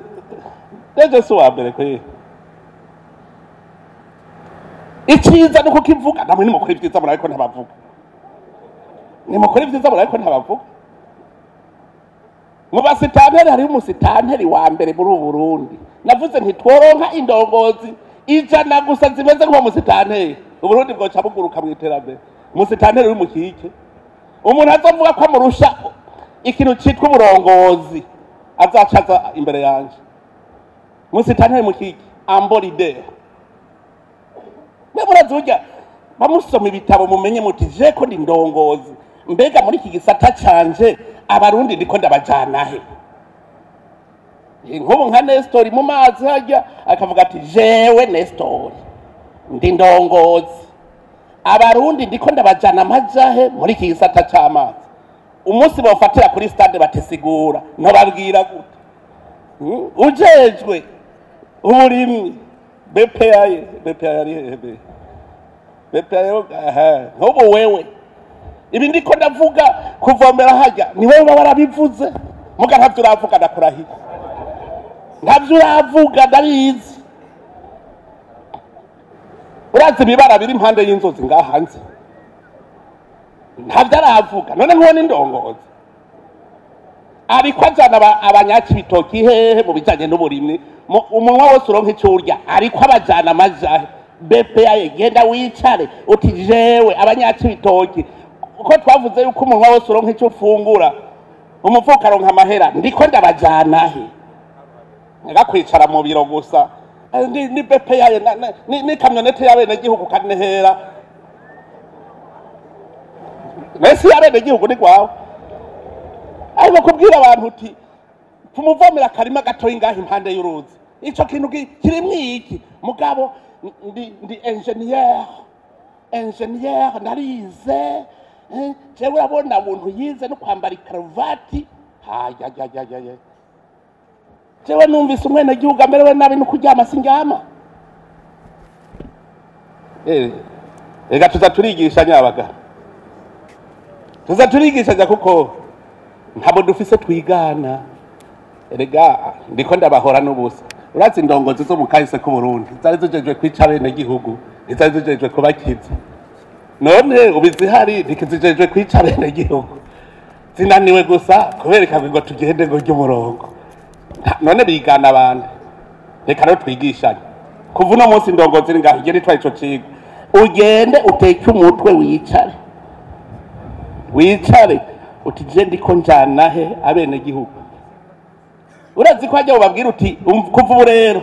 DG si uwa mbere kweri. Iciza ni kukivuga. Namwe nimukora ibyiza murabe ko ntabavuga, nimukora ibyiza murabe ko ntabavuga. Mu basitanteri hariho umusitanteri wa mbere muri ubu Burundi. Navuze nti tworonka indongozi 100 gusa zimeze nk'uwo musitanteri, Uburundi bwoca buguruka mu iterambere. Umusitanteri uri mu kike, umuntu azovuga ko amurusha ikintu citwa uburongozi azacaza imbere yanje. Umusitanteri mu kike ambolidere, mwe murazi burya bamusoma ibitabo, mumenye muti je ko ndi ndongozi, mbega muri iki gisata canje abarundi ndiko ndabajana he? Nk'ubu nka Nestori mu mazi hajya akavuga ati jewe Nestori ndi ndongozi, abarundi ndiko ndabajana amajahe muri iki gisata c'amazi? Umunsi bofatira kuri stade batesigura, ntobabwira gute? Ujejwe uburimyi BPA, BPA yari hehe? BPA, nk'ubu wewe ibi ndiko ndavuga kuvomera hajya ni wewe uba warabivuze, muga ntavyo uravuga, ndakurahiye ntavyo uravuga, ndabizi. Urazi ibibara biri impande y'inzuzi ngaha hanze, ntavyo aravuga. None nk'uwo ni ndongozi ariko ajana abanyakibitoki hehe mu bijanye n'uburimyi? Umunwa wose uronka ico urya, ariko abajana amajahe? BPA, genda wicare uti jewe abanyakibitoki, uko twavuze yuko umunwa wose uronka ico ufungura, umufuka aronka amahera, ndiko ndabajana he? Ngakwicara mu biro gusa ni BPA ni kamyonete y'abenegihugu kanehera mesi y'abenegihugu ni gwawe. Ariko kubwira abantu uti tumuvomera akarima gatoyi ngaho impande y'uruzi, ico kintu kirimwo iki? Mugabo ndi ingénieur, ndarize, jewe urabona umuntu yize no kwambara ikaruvati. Hayayayaya, jewe numvise umwenegihugu amerewe nabi no kuryama sindyama. Ega tuza turigisha nyabaga, tuza turigisha kuko ntabwo dufise twigana. Erega ndiko ndabahora n'ubusa. Urazi indongozi zo mu kahise k'Uburundi zari zijejwe kwica abenegihugu, ntizari zijejwe kubakiza. None ubu izihari ntikizijejwe kwica abenegihugu, zinaniwe gusa kubereka ngo tugende ngo ry'umurongo. None bigana abantu. Reka rero twigishanye kuva uno munsi. Indongozi iri ngaho igende itwaye ico cigwa, ugende uteke umutwe, wicare, wicare uti je ndiko njana he abenegihugu? Urazi ko hajya ubabwira uti kuva ubu rero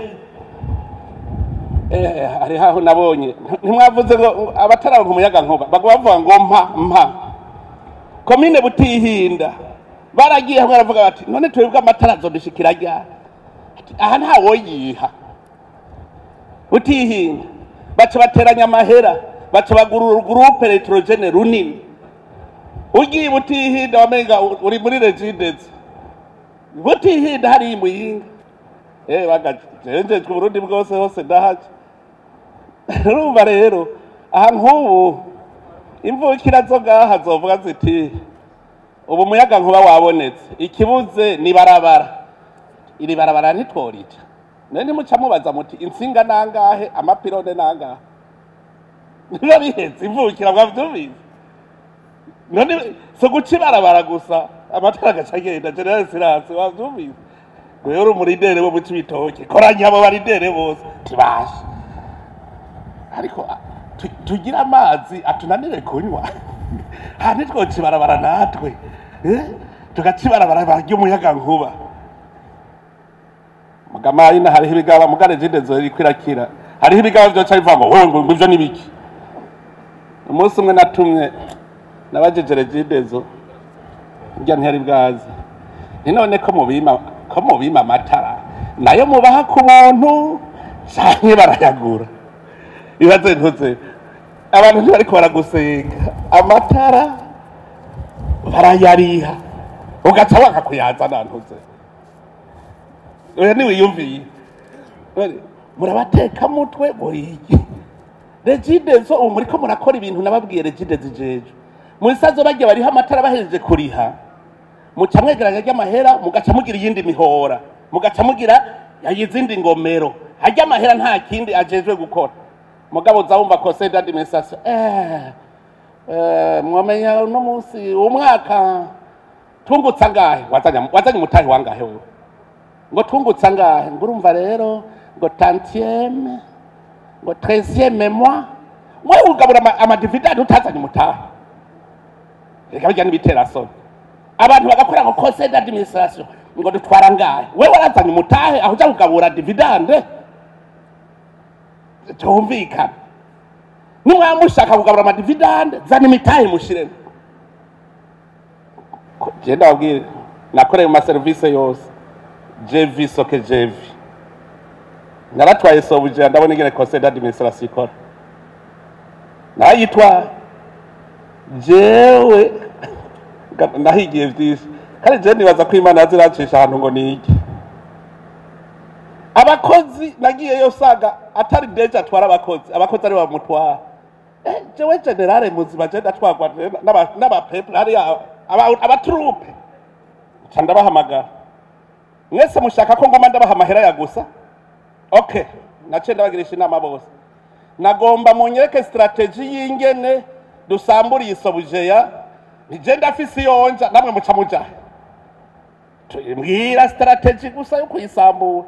hari haho nabonye ntimwavuze ngo abatararonka umuyaga nkuba baguma bavuga ngo mpa mpa. Komine Butihinda baragiye hamwe baravuga bati none twebwe amatara azodushikira ryari? Aha ntawoyiha Butihinda. Baca bateranya amahera, baca bagura groupe électrogène runini. Ugiye Butihinda wamenga uri muri Regideso. Butihinda hari Muyinga, bagajenjejwe Burundi bwose hose ndahaca. Urumva rero aha nk'ubu imvukira zo ngaha zovuga ziti ubu umuyaga nkuba wabonetse, ikibuze ni barabara, iri barabara ntitworica. None nimuca mubaza muti intsinga nangahe, amapirone nangahe, niba biheze imvukira mwavyumvise. None so guca ibarabara gusa amatara agaca agenda? Général Siranse, wavyumvise? Wewe uri umuridere wo mu Cibitoke, koranya abo baridere bose tibashe. Ariko tugire amazi atunanire kunywa, ha ntitwoca ibarabara natwe, tugaca ibarabara ry'umuyaga nkuba. Mugamayina hariho ibigaba muga Regideso iriko irakira, hariho ibigaba vyoca bivuga ngo wewe ngo ivyo nibiki. Umunsi umwe natumye nabajeje Regideso njya ntiyari bwaze, ni none ko mubima amatara nayo mubaha ku buntu canke barayagura? Ibaze ntuze abantu ntibariko baragusenga, amatara barayariha ugaca wanga kuyazana ntuze. Oya niwiyumviye murabateka mutwe buriki. Regideso ubu muriko murakora ibintu nababwiye Regideso ijejo musazo bagiye bariha amatara bahejeje kuriha, muca mwegeranya ry'amahera mugaca mugira iyindi mihora, mugaca mugira izindi ngomero. Harya amahera nta kindi ajejwe gukora. Mugabo uzabumva conseil d'administration mwamenya uno munsi umwaka tungutse angahe? Wazanye umutahe wangahe wewe? Ngo tungutse angahe? Ngo urumva rero ngo tantième ngo 13e mois. Wewe ugabura amadividende utazanye umutahe. Reka bijya n'ibitera soni. Abantu bagakora ngo conseil d'administration ngo dutwara ngahe? Wewe warazanye umutahe aho uja kugabura dividende? Tumvikana. Nimwamushaka kugabura amadividende zana imitahe mushiremo. Je ndababwire nakoreye mu maserivisi yose, jevi soke jevi naratwaye sobuje, ndabona ingene conseil d'administration ikora nayitwa jewe nahigiye vyinshi, kandi je nibaza ko Imana yaziracisha ahantu ngo nige. Abakozi nagiyeyo usanga atari deje atwara abakozi, abakozi ari bamutwara. Jewe generale muzima je ndatwagwa n'abapeple hariya abatrupe nca ndabahamagara, mwese mushaka ko ngoma ndabaha amahera ya gusa? Okay, naciye ndabagirisha inama bose, nagomba munyereke strategy y'ingene dusambura iyi sobujeya, nije ndafise iyonja namwe muca muja mbwira strategy gusa yo kuyisambura.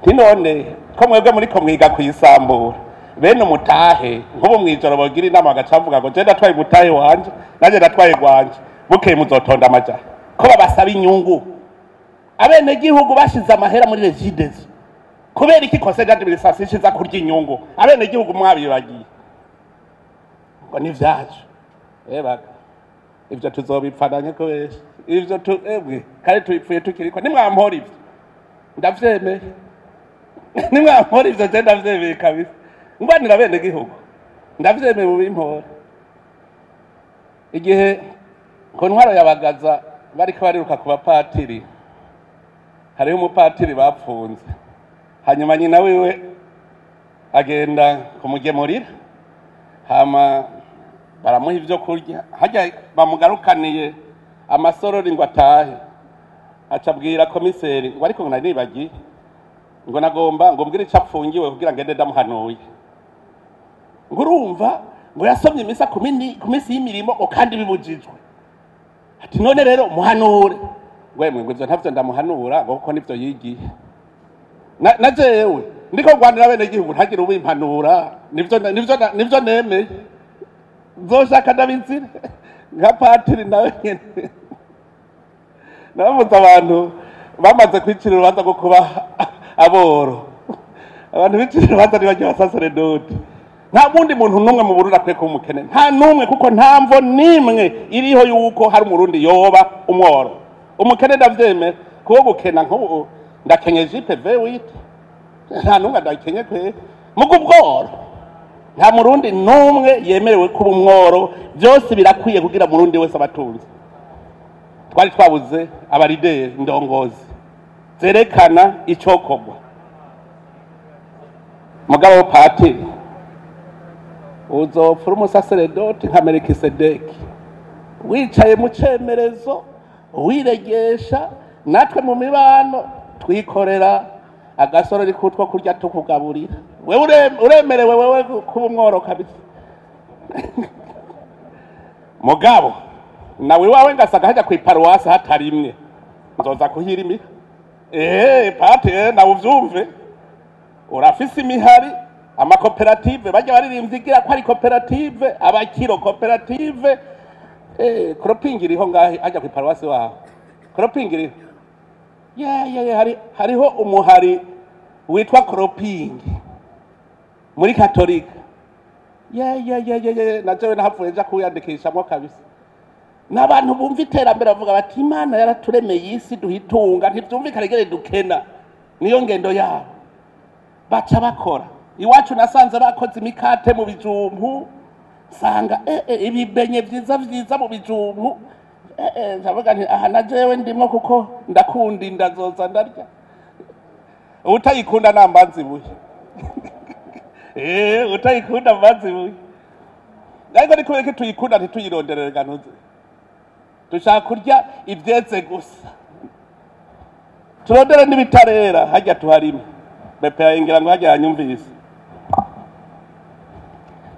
None ko mwebwe muriko mwiga kuyisambura bene umutahe, nk'ubu mwijoro bogira inama bagaca bavuga ngo je ndatwaye umutahe wanje nanje ndatwaye gwanje, bukeye muzotonda amaja ko babasaba inyungu. Abenegihugu bashize amahera muri Regideso, kubera iki conseil d'administration ishiza kurya inyungu? Abenegihugu mwabibagiye ngo ni vyacu. Ebaga ivyo tuzobipfananye ko ivyo ebwe kandi tubipfuye tukiriko. Nimwampora ivyo ndavyemeye, nimwampora ivyo je ndavyemeye kabisa, ngwanira bene gihugu ndavyemeye mubimpora. Igihe ku ntwaro yabagaza bariko bariruka ku bapatiri, hariho umupatiri bapfunze, hanyuma nyina wiwe agenda kumugemurira, hama baramuha ivyo kurya, harya bamugarukaniye amasorori ngo atahe, aca abwira komiseri ngo ariko nari nibagiye ngo nagomba ngo mbwire ico apfungiwe kugira ngende ndamuhanuye. Ngo urumva ngo yasomye imisa ku minsi y'imirimo ngo kandi bibujijwe. Ati none rero muhanure. Wemwe ngo ivyo ntavyo ndamuhanura ngo kuko nivyo yigiye. Na jewe ndiko ngwanira bene gihugu ntagira ubimpanura, nivyo nemeye. Nzoshaka ndabizire nka patiri nawe nyene. Nabavuze abantu bamaze kwicira urubanza rwo kuba aboro. Abantu bicira urubanza ntibajya basaseredoti. Nta wundi muntu n'umwe mu Burundi akwiye kuba umukene, nta n'umwe, kuko nta mvo n'imwe iriho yuko hari umurundi yoba umworo. Umukene ndavyemera, kuko gukena nk'ubu ndakenye jipe V8, nta n'umwe adakenye kwe. Muga ubworo nta murundi n'umwe yemerewe kuba umworo, byose birakwiye kugira murundi wese abatunze. Twari twabuze abarideri ndongozi zerekana icokorwa. Mugabo patiri uzopfura umusaseredoti nka Melikisedeki, wicaye mu cemerezo wiregesha, natwe mu mibano twikorera agasorori kutwo kurya tukugaburira. Wewe uremerewe wewe kuba umworo kabisa. Mugabo nawe wawe ngasaga hajya kwiparuwasi hatarimwe, nzoza kuhirimira. Pati nawe uvyumve, urafise imihari amakoperative bajya baririmbye igira ko ari koperative, abakiro koperative, kropingi iriho ngahe hajya kwiparuwasi wawe, kropingi iriho. Yeah, hariho umuhari witwa cropping muri Katolika. Yeah, na jewe nahavuye nja kuwiyandikishamwo kabisa. N'abantu bumva iterambere bavuga bati Imana yaraturemeye isi duhitunga, ntivyumvikane ingene dukena. Niyo ngendo yabo baca bakora. Iwacu nasanze bakoze imikate mu bijumbu, nsanga ibibenye vyiza vyiza mu bijumbu. Ndavuga nti aha na jewe ndimwo kuko ndakunda inda zoza ndarya. Utayikunda nambanzi buye. Utayikunda mbanzi buye. Ariko ni kubera ko tuyikunda ntituyironderere ganuze. Dushaka kurya ivyeze gusa. Turondere n'ibitarera hajya tuharime. Bepe yingira ngo hajya yanyumvise.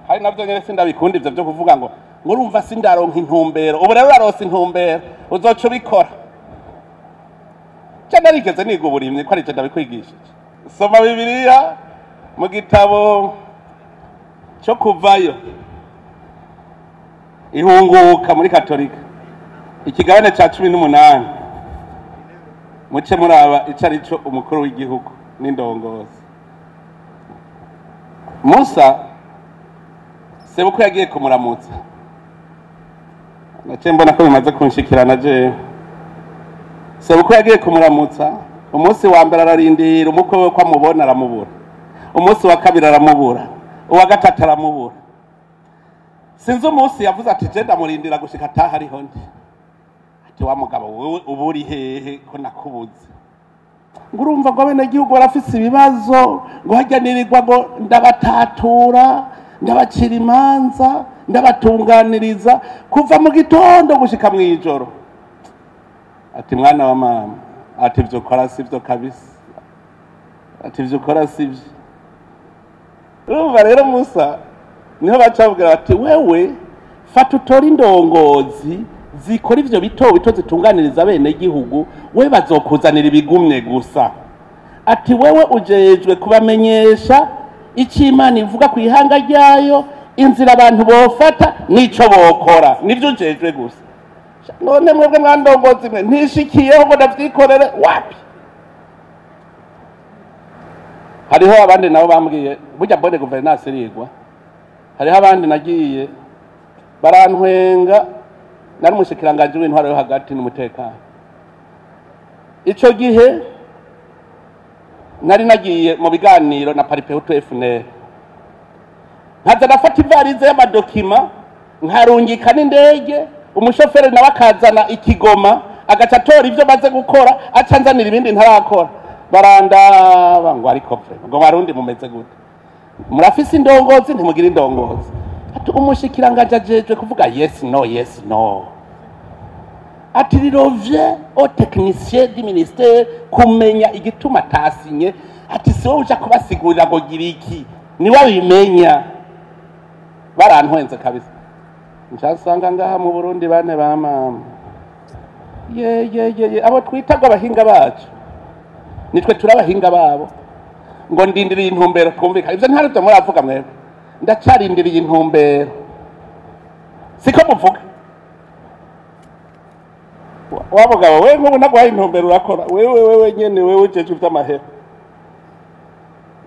Hari navyo nyene sindabikunda ivyo vyo kuvuga ngo urumva sindaronka intumbero. Ubu rero uraronse intumbero uzoca ubikora. Je narigeze niga uburimyi ko arije ndabikwigishije. Soma Bibiliya mu gitabo cyo kuvayo ihunguka muri Katolika ikigabane ca 18 muce muraba ico arico umukuru w'igihugu n'indongozi. Musa sebukwe yagiye kumuramutsa, nace mbona ko bimaze kunshikirana je. Sebukwe yagiye kumuramutsa, umunsi wa mbere ararindira umukwe we ko amubona aramubura, umunsi wa kabiri aramubura, uwa gatatu aramubura. Sinzi umunsi yavuze ati je ndamurindira gushika ataha ariho ndi. Ati wa mugabo wewe uba uri hehe ko nakubuze? Ngo urumva ngo abenegihugu barafise ibibazo, ngo harya nirirwa ngo ndabatatura, ndabacira imanza, ndabatunganiriza kuva mu gitondo gushika mw'ijoro. Ati mwana wa mama, ati ivyo ukora sivyo kabisa, ati ivyo ukora sivyo. Urumva rero Musa niho baca bavuga bati wewe fata utore indongozi zikora ivyo bito bito zitunganiriza bene gihugu, we bazokuzanira ibigumye gusa. Ati wewe ujejwe kubamenyesha icyo Imana ivuga ku ihanga ryayo, inzira abantu bofata nico bokora, nivyo ujejwe gusa. None mwebwe mwandongozi mwe ntishikiyeho ngo ndavyikorere wapi? Hariho abandi nabo bambwiye burya bonne gouvernance irigwa. Hariho abandi nagiye barantwenga, nari umushikiranganji w'intwaro yo hagati n'umutekano. Ico gihe nari nagiye mu biganiro na Paripehutu FNL, nkaza ndafata ivarize y'amadokima nkarungika n'indege, umushoferi nawe akazana ikigoma agaca atora ivyo maze gukora acanzanira ibindi ntarakora. Barandaba ngo ariko vre ngo barundi mumeze gute? Murafise indongozi ntimugira indongozi. Ati umushikiranganji ajejwe kuvuga yes no yes no. Ati rirovye au technicien du ministère kumenya igituma tasinye. Ati si wowe uja kubasigurira ngo gira iki, ni wabimenya. Barantwenze kabisa. Nsanga ngaha mu Burundi bane ba mama ye ye ye abo twita ngo abahinga bacu nitwe turabahinga babo. Ngo ndindiriye intumbero twumvikana ivyo ntarivyo muravuga mwebwe. Ndacarindiriye intumbero, siko muvuga. Wa mugabo we nk'ubu naguhaye intumbero urakora wewe wewe nyene wewe ujejwe ivy'amahera.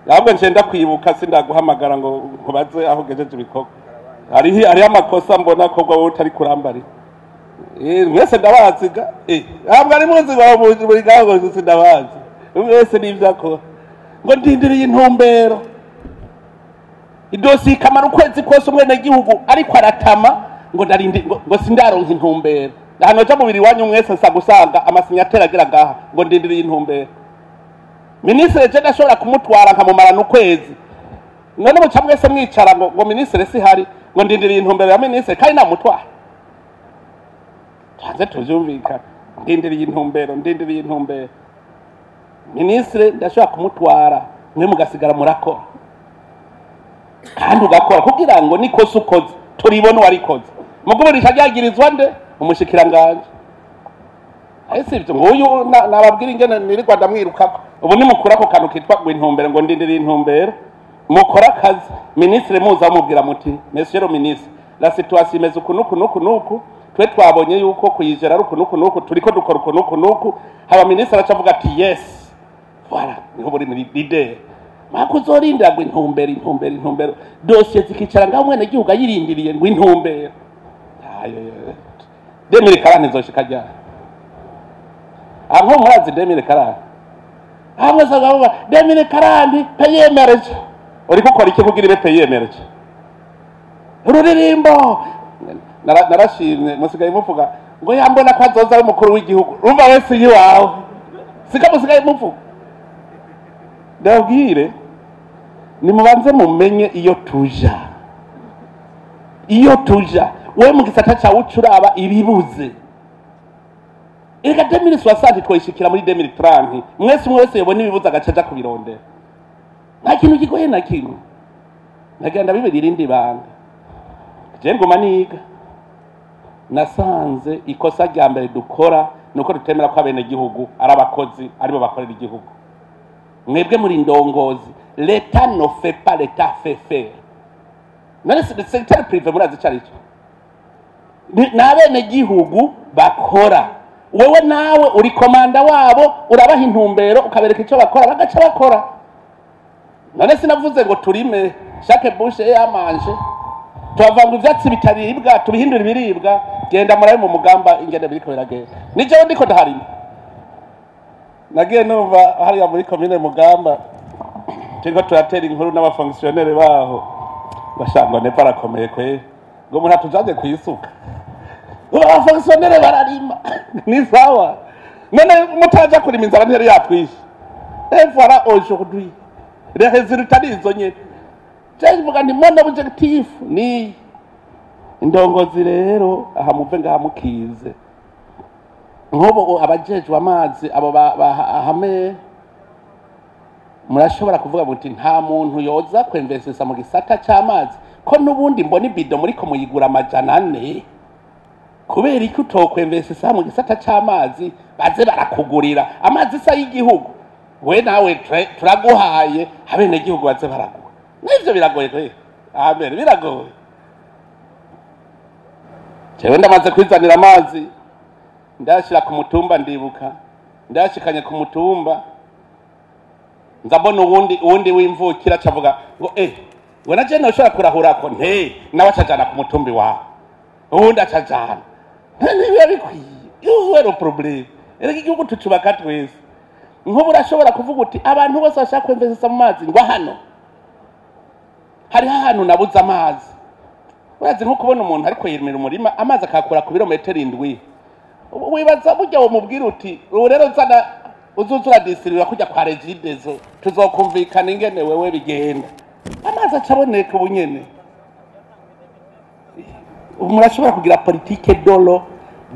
Ahubwo nje ndakwibuka sindaguhamagara ngo nkubaze aho ugejeje ibikorwa. Hariho amakosa mbona ko wowe utari kurambarira. Mwese ndabaziga. Ntabwo ari muzi buri gaho sindabazi. Mwese n'ivyo akora. Ngo ndindiriye intumbero. Idosi ikamara ukwezi kose umwenegihugu ariko aratama ngo ndarindi ngo sindaronka intumbero. Hano ja mubiri wanyu mwese nsa gusanga amasinyatera agira ngaha ngo ndindiriye intumbero. Minisitiri je ndashobora kumutwara nkamumarana ukwezi. None muca mwese mwicara ngo minisitiri si hari ngo ndindiriye intumbero ya minisitiri kandi namutwara. Tubanze tuvyumvikane. Ndindiriye intumbero, ndindiriye intumbero. Minisitiri ndashobora kumutwara mwe mugasigara murakora. Kandi ugakora kugira ngo nikosa ukoze turibone uwarikoze. Mugabo rikagirizwa nde? Umushikiranganje. Ese ivyo nguyu nababwira ingene nirirwa ndamwirukako. Ubu nimukura ko kantu kitwa ngo intumbero ngo ndindiriye intumbero. Mukora akazi minisitiri muza mubwira muti monsieur le ministre la situation imeze uku nuku nuku nuku, Twe twabonye yuko kuyijera ari uku nuku nuku, turiko dukora uku nuku nuku. Haba minisitiri aca avuga ati yes, voilà, niho buri muri leader. Mako uzorindira ngo intumbero, intumbero, intumbero, dosiye zikicara ngaho mwene gihugu ayirindiriye ngo intumbero. 2040 izoshika ryari? Aho murazi 2040 hamwe saga 2040 pays émergent. Uriko ukora iki kugira ibe pays émergent? Ururirimbo narashimye musigaye muvuga ngo yambona ko azoza ari umukuru w'igihugu. Urumva wese yiwawe sika musigaye muvuga. Ndabwire nimubanze mumenye iyo tuja, iyo tuja. Wewe mu gisata cyawe ucuraba ibibuze. Erega 2060 twoyishikira muri 2030. Mwese umwe wese yobona ibibuze agaca aja kubirondera. Nta kintu kigoye na kimwe. Nagira ndabibira irindi banga. Je ngoma niga. Nasanze ikosa rya mbere dukora nuko dutemera ko abene gihugu ari abakozi aribo bakorera igihugu. Mwebwe muri ndongozi, l'État ne fait pas, l'État fait faire. None le secteur privé murazi cari cyo. N'abene gihugu bakora. Wewe nawe uri komanda wabo, urabaha intumbero ukabereka icyo bakora bagaca bakora. None sinavuze ngo turime chaque bouche et à manger. Tuavanga ivyatsi bitaribwa tubihindura ibiribwa. Genda murabe mu mugamba ingene biriko biragenda. Nije ndiko ndaharima. Nagiye numva hariya muri commune Mugamba turiko turatera inkuru n'abafonctionnaire baho. Bashangwa ne parakomeye kwe. Ngo umuntu atujaje kuyisuka. Abafonctionnaire bararima. Ni sawa. None mutaja kurima inzara ntiyari yatwishe. Et voilà aujourd'hui. Les résultats nizo nyene. Je mvuga nti mon objectif ni indongozi rero aha muve ngaha mukize. Nk'ubu abajejwe amazi abo bahame murashobora kuvuga muti nta muntu yoza kwemvesesa mu gisata c'amazi ko nubundi mbona ibido muriko muyigura 400. Kubera iki utokwemvesesa mu gisata c'amazi baze barakugurira amazi sa y'igihugu? We nawe turaguhaye abene gihugu baze baragura. Nivyo biragoye kwe. Amen, biragoye. Jewe ndamaze kwizanira amazi ndashira ku mutumba, ndibuka ndashikanye ku mutumba nzabona uwundi w'imvukira acavuga ngo ngo naje noshobora kurahura ko nte nawe acajana ku mutumbi wawe uwundi acajana. Ntibiba bikwiye. Iyo ero problème. Erega igihugu tucubaka twese. Nk'ubu urashobora kuvuga uti abantu bose bashaka kwemvesesa mu mazi ngo hano hariho ahantu nabuze amazi. Urazi nko kubona umuntu ariko yirimira umurima amazi akakura ku birometero 7. Wibaza burya wo mubwira uti ubu rero zana uzuzura distribuer kujya kwa Regideso tuzokumvikana ingene wewe bigenda. Amazi acaboneka ubu nyene. Murashobora kugira politique dolo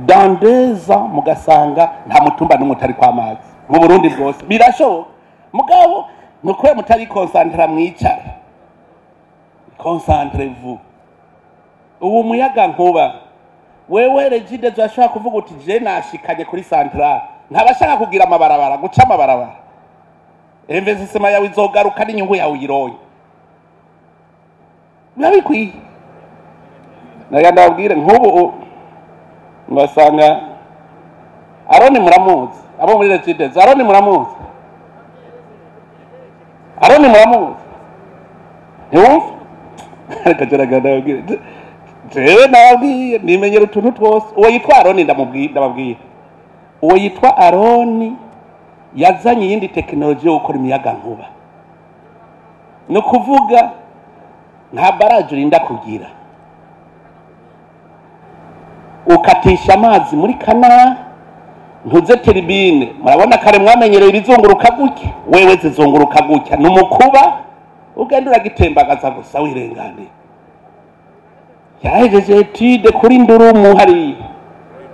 dans 2 ans mugasanga nta mutumba n'umwe utari kwa amazi mu Burundi bwose. Birashoboka. Mugabo nuko mutari concentra mwicara. Concentrez-vous. Ubu muyaga nkuba wewe Regideso ashobora kuvuga uti je nashikanye kuri centrale ntabashaka kugira amabarabara guca amabarabara. Investissement yawe izogaruka n'inyungu yawe uyironye. Biba bikwiye. Naga ndababwire nk'ubu ngasanga Aroni muramuzi, abo muri Regideso Aroni muramuzi. Aroni muramuzi. Ntiwumva? Reka gerageza ndababwire. Jewe nababwiye nimenyera utuntu twose. Uwo yitwa Aroni ndababwiye. Uwo yitwa Aroni yazanye iyindi tekinoloji yo gukora imiyaga nkuba. Ni ukuvuga nta baraje urinda kugira. Ukatisha amazi muri kana ntuze turbine. Murabona kare mwamenyereye ibizunguruka gutya, wewe zizunguruka gutya. Numukuba ugenda uragitembagaza gusa wirengane. Yahejeje etude kuri ndurumu hari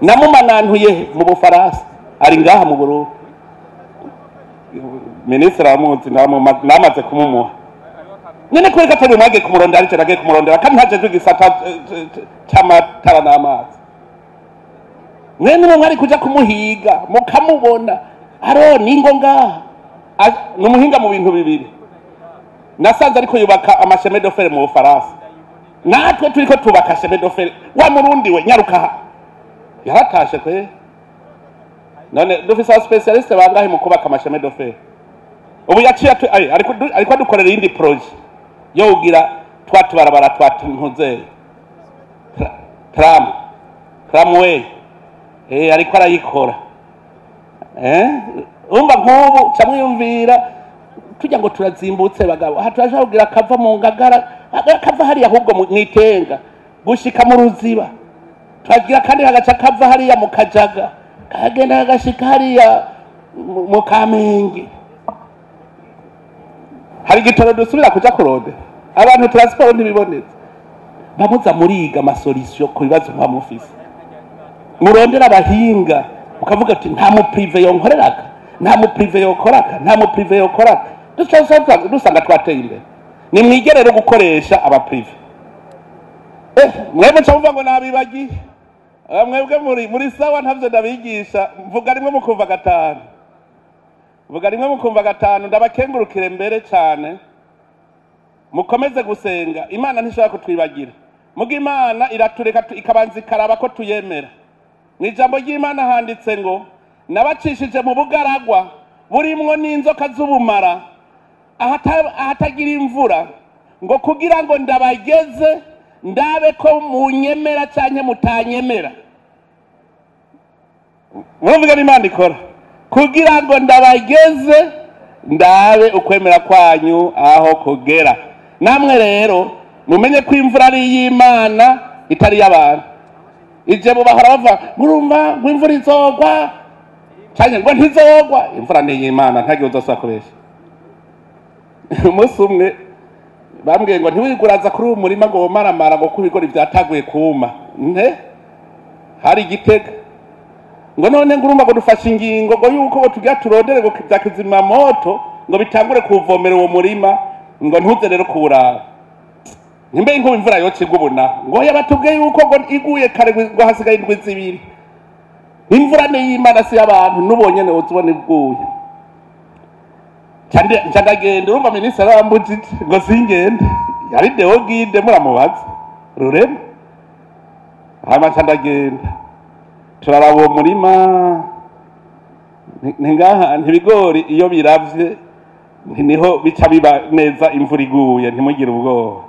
namumanantuye mu Bufaransa ari ngaha mu Burundi. Ministre amuzi namaze kumumuha. None kwereka atari mwage kumurondera ariko nagiye kumurondera kandi ntaje gisata cy'amatara n'amazi. Mwene mwe mwari kuja kumuhiga mukamubona. Aroni ngo ngaha numuhinga mu bintu bibiri. Nasanze ariko yubaka amasheme de fer mu Bufaransa. Natwe turiko tubaka chemin de fer. Wa Murundi we nyaruka. Yaratashe kwe. None dufise aba spécialiste bangahe mu kubaka ama chemins de fer? Ubu yaciye ariko adukorera iyindi projet yo kugira twa tubarabara twa ntuze tram, tramway, ariko arayikora. Umva, nk'ubu camwiyumvira tujya ngo turazimbutse bagabo, aha turashobora kugira kava mu Ngagara, kava hariya ahubwo mwitenga gushika mu Ruziba, twagira kandi hagaca kava hariya mu Kajaga, kagenda kagashika hariya mu Kamenge. Hari igitoro dusubira kuja kurode abantu, transport ntibibonetse. Bamuza muriga ama solutions ku bibazo muba mufise, murondera abahinga, ukavuga ati nta mu privé yonkoreraka, nta mu privé yokoraka, nta mu privé yokoraka. Dusanga twateye imbere. Nimwige rero gukoresha aba privé. Mwebwe nca muvuga ngo nabibagiye. Mwebwe muri sawa, ntavyo ndabigisha. Mvuga rimwe mukumva gatanu, mvuga rimwe mukumva gatanu. Ndabakengurukire mbere cane, mukomeze gusenga. Imana ntishobora kutwibagira, muga Imana iratureka ikabanza ikaraba ko tuyemera. Mu ijambo ry'Imana handitse ngo nabacishije mu bugaragwa burimwo n'inzoka z'ubumara, ahatagira imvura, ngo kugira ngo ndabageze ndabe ko munyemera canke mutanyemera. Murumva n'Imana ikora kugira ngo ndabageze ndabe ukwemera kwanyu aho kugera. Namwe rero mumenye ko imvura ari iy'Imana, itari iy'abantu. Ije mu bahora bava murumva ngo imvura izogwa canke ngo ntizogwa. Imvura ni iy'Imana, ntagihe uzosubira kubesha. Umunsi umwe bambwiye ngo ntiwiguraza kuri uwo murima ngo womaramara, ngo kuko ibigori vyataguye kuma. Nte hari Igitega, ngo none ngo urumva ngo dufashe ingingo ngo yuko ngo tugira turondere ngo vya kizimyamoto ngo bitangure kuwuvomera uwo murima, ngo ntuze rero kuwuraba. Nimbe inkuba imvura yoca igwa ubona ngo yabatubwiye yuko ngo iguye kare, ngo hasigaye indwi 2. Imvura ni iy'Imana, si y'abantu. N'ubonye ne uzubona iguye. Nca ndagenda. Urumva minisitiri arambujije ngo singende, yari Deo Guide, muramubaza Rurema. Hama nca ndagenda, turaraba uwo murima. Nti ngaha ntibigori iyo biravye niho bica biba neza imvura iguye, ntimugire ubwoba.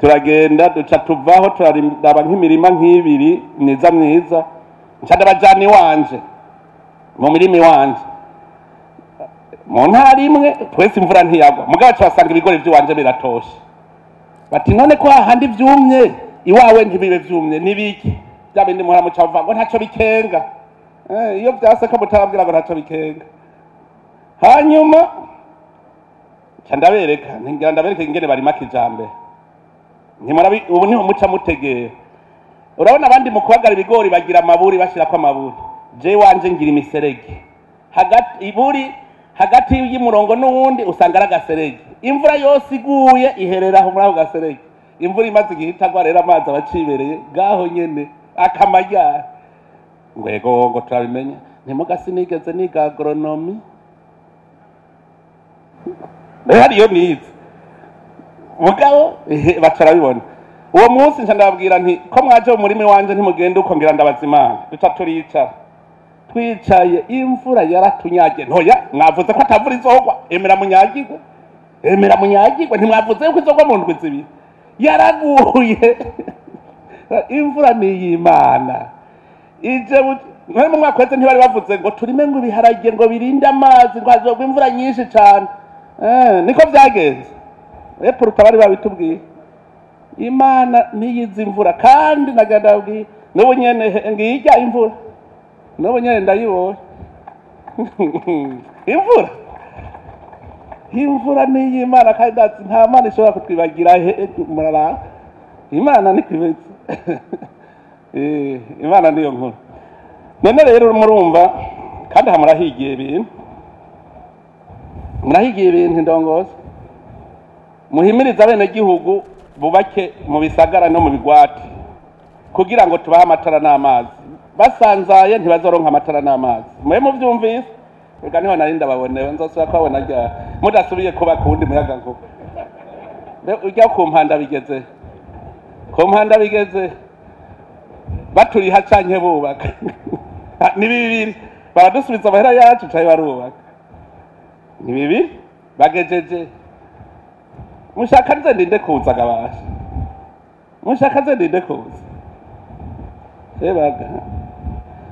Turagenda, duca tuvaho, turaraba nk'imirima nk'ibiri myiza myiza. Nca ndabajana iwanje, mu mirima iwanje mu ntara imwe. Twese imvura ntiyagwa, mugabo tuhasanga ibigori vy'iwanje biratoshe. Bati none ko hahandi vyumye, iwawe ntibibe vyumye, nibiki? Bya bindi muhora muca muvuga ngo ntaco bikenga. Iyo vyase ko mutarabwira ngo ntaco bikenga. Hanyuma nca ndabereka, ngira ndabereka ingene barima kijambere. Ntimurabi, ubu niho muca mutegera. Urabona abandi mu kubagara ibigori bagira amaburi, bashirako amaburi. Je wanje ngira imiserege hagati, iburi hagati y'umurongo n'uwundi usanga ari agaserege. Imvura yose iguye iherera aho muri ako gaserege. Imvura imaze igihe itagwa rero, amazi aba acibereye ngaho nyene akamajyara. Ngo ego, ngo turabimenya. Ntimuga sinigeze niga agronomie, rero hariyo nize mugabo baca barabibona. Uwo munsi nca ndababwira nti ko mwaje mu murimi wanje, ntimugende uko, ngira ndabaza Imana. Duca turicara, twicaye imvura yaratunyagiye. Ntoya mwavuze ko atavura izogwa, emera munyagirwe, emera munyagirwe. Ntimwavuze yuko izogwa mu ndwi 2? Yaraguye. Imvura ni iy'Imana. Ije none mu mwaka wese ntibari bavuze ngo turime ngo ibiharage ngo birinde amazi, ngo hazogwa imvura nyinshi cane? Niko byagenze. Epuruta bari babitubwiye. Imana niyizi imvura, kandi nagenda ndabwiye n'ubu nyene ngijya imvura, n'ubu nyene ndayibonye imvura. Imvura ni iy'Imana, kandi ndazi nta Mana ishobora kutwibagira. Muraraba Imana niko. Imana niyo nkuru. None rero murumva kandi aha murahigiye ibintu, murahigiye ibintu. Indongozi, muhimirize abenegihugu bubake mu bisagara no mu bigwati kugira ngo tubahe amatara n'amazi. Basanzaye ntibazoronka amatara n'amazi. Mwe muvyumvise? Reka niho nari ndababonewe, nzosubira kubabona ryari mudasubiye kuba ku wundi muyaga nkuba? Ujya ku Mpanda bigeze, ku Mpanda bigeze. Baturiha canke bubaka ni bibiri, baradusubiza amahera yacu canke barubaka, ni bibiri. Bagejeje mushaka nze ndinde kuza gabasha, mushaka nze ndinde kuza ebaga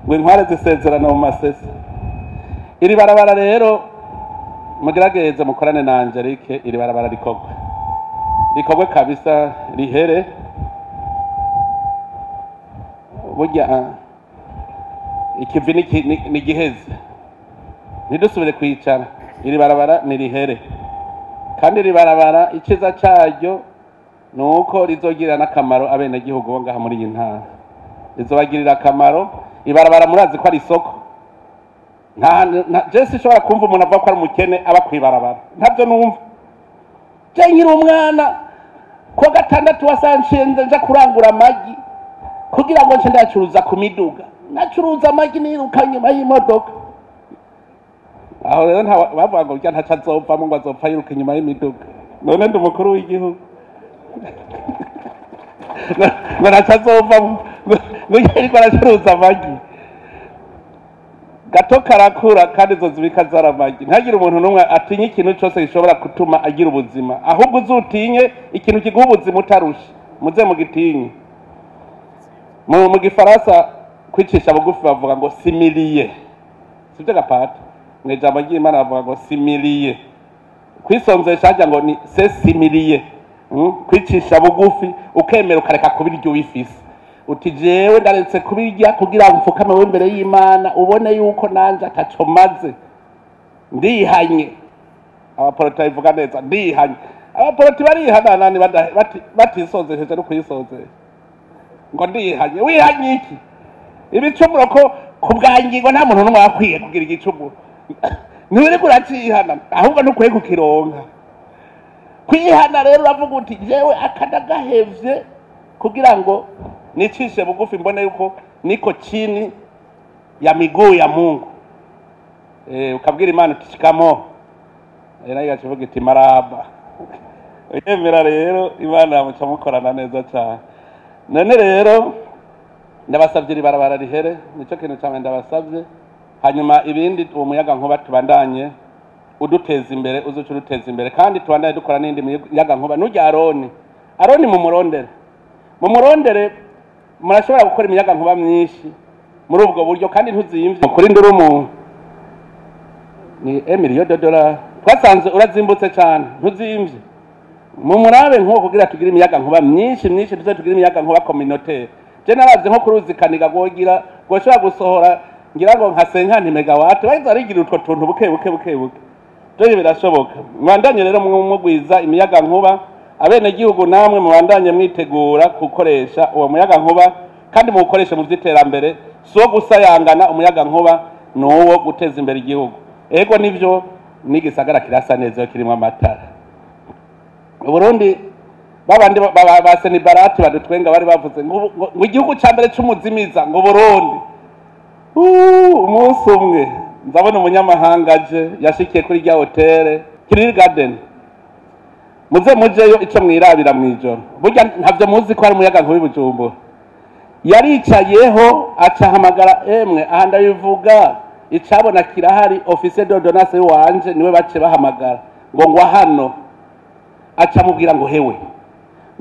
ngo intware zisezerana mu masese. Iri barabara rero mugerageze mukorane na Angelique, iri barabara rikorwe kabisa, rihere. Burya ikivi ni giheze, ntidusubire kwicara. Iri barabara ni rihere, kandi iri barabara iciza caryo ni uko rizogirira n'akamaro abenegihugu bo ngaha muri iyi ntara, rizobagirira akamaro. Ibarabara murazi ko ari isoko, je sinshobora kumva umuntu avuga ko ari umukene aba kw'ibarabara, ntabyo numva. Je nkiri umwana kuwa gatandatu wasanshinze nja kurangura amagi kugira ngo nce ndacuruza ku miduga, nacuruza amagi niruka nyuma y'imodoka. Aho rero bavuga ngo burya ntaco azovamwo, ngo azopfa yiruka inyuma y'imiduga. None ndi umukuru w'igihugu ngo ntaco azovamwo, ngo yariko aracuruza amagi. Gato karakura kandi izo zibika zaramagi. Ntagire umuntu n'umwe atinye ikintu cose gishobora gutuma agira ubuzima, ahubwo uzutinye ikintu kiguha ubuzima utarushe, muze mugitinye. Mu gifaransa kwicisha bugufi bavuga ngo similiye, sivyo gapata? Mu ijambo ry'Imana bavuga ngo similiye. Kwisonzesha harya ngo ni se similiye, kwicisha bugufi ukemera ukareka kubirya ubifise, uti jewe ndaretse kubirya kugira ngo mfukame imbere y'Imana, ubone yuko nanje ataco maze, ndihanye. Abaporoti babivuga neza, ndihanye. Abaporoti barihana nani batisonzesheje no kuyisonzesha ngo ndihanye. Wihanye iki? Ibicumuro ko ku bwangingo nta muntu n'umwe akwiye kugira igicumuro, ntiwiriko uracihana, ahubwo ntukwiye kukironka. Kwihana rero uravuga uti jewe akadagahevye kugira ngo nicishe bugufi, mbone yuko niko chini ya miguu ya Mungu. Ukabwira Imana uti shikamo, nayo igaca iti maraba. Uyemera rero Imana muca mukorana neza cyane. None rero ndabasavye iri barabara rihere, nico kintu cyane ndabasavye. Hanyuma ibindi uwo muyaga nkuba tubandanye uduteza imbere, uzuca uduteza imbere, kandi tubandanye dukora n'indi miyaga nkuba. Nurya Aroni mumurondere, murashobora gukora imiyaga nkuba myinshi muri ubwo buryo kandi ntuzimvye. Kuri ndurumu ni $1 million twasanze urazimbutse cyane, ntuzimvye. Mumurabe nko kugira tugire imiyaga nkuba myinshi myinshi, tuze tugire imiyaga nkuba communautaire. Je naravye nko kuruzikaniga gogira goshobora gusohora ngira ngo nka 50 megawatt, baza arigira utwo tuntu buke buke buke buke. Dore birashoboka. Mwandanye rero mugwiza imiyaga nkuba, abenegihugu namwe mubandanye mwitegura gukoresha uwo muyaga nkuba, kandi muwukoreshe mu vy'iterambere. Si uwo gusayangana, umuyaga nkuba ni uwo guteza imbere igihugu. Ego nivyo n'igisagara kirasa neza iyo kirimwo amatara. Uburundi babandi ba Senibarati badutwenga bari bavuze ngo igihugu ca mbere c'umuzimiza ngo Burundi. Umunsi umwe nzabona umunyamahanga aje yashikiye kuri rya hotel Kiriri Garden. Muze mujeyo ico mwirabira mwijoro, burya ntavyo muzi ko ari umuyaga nkuba Bujumbura. Yaricayeho acahamagara emwe, aha ndabivuga icabona kirahari, officier d'ordonnance wanje niwe bace bahamagara ngo ngwa hano. Acamubwira ngo hewe,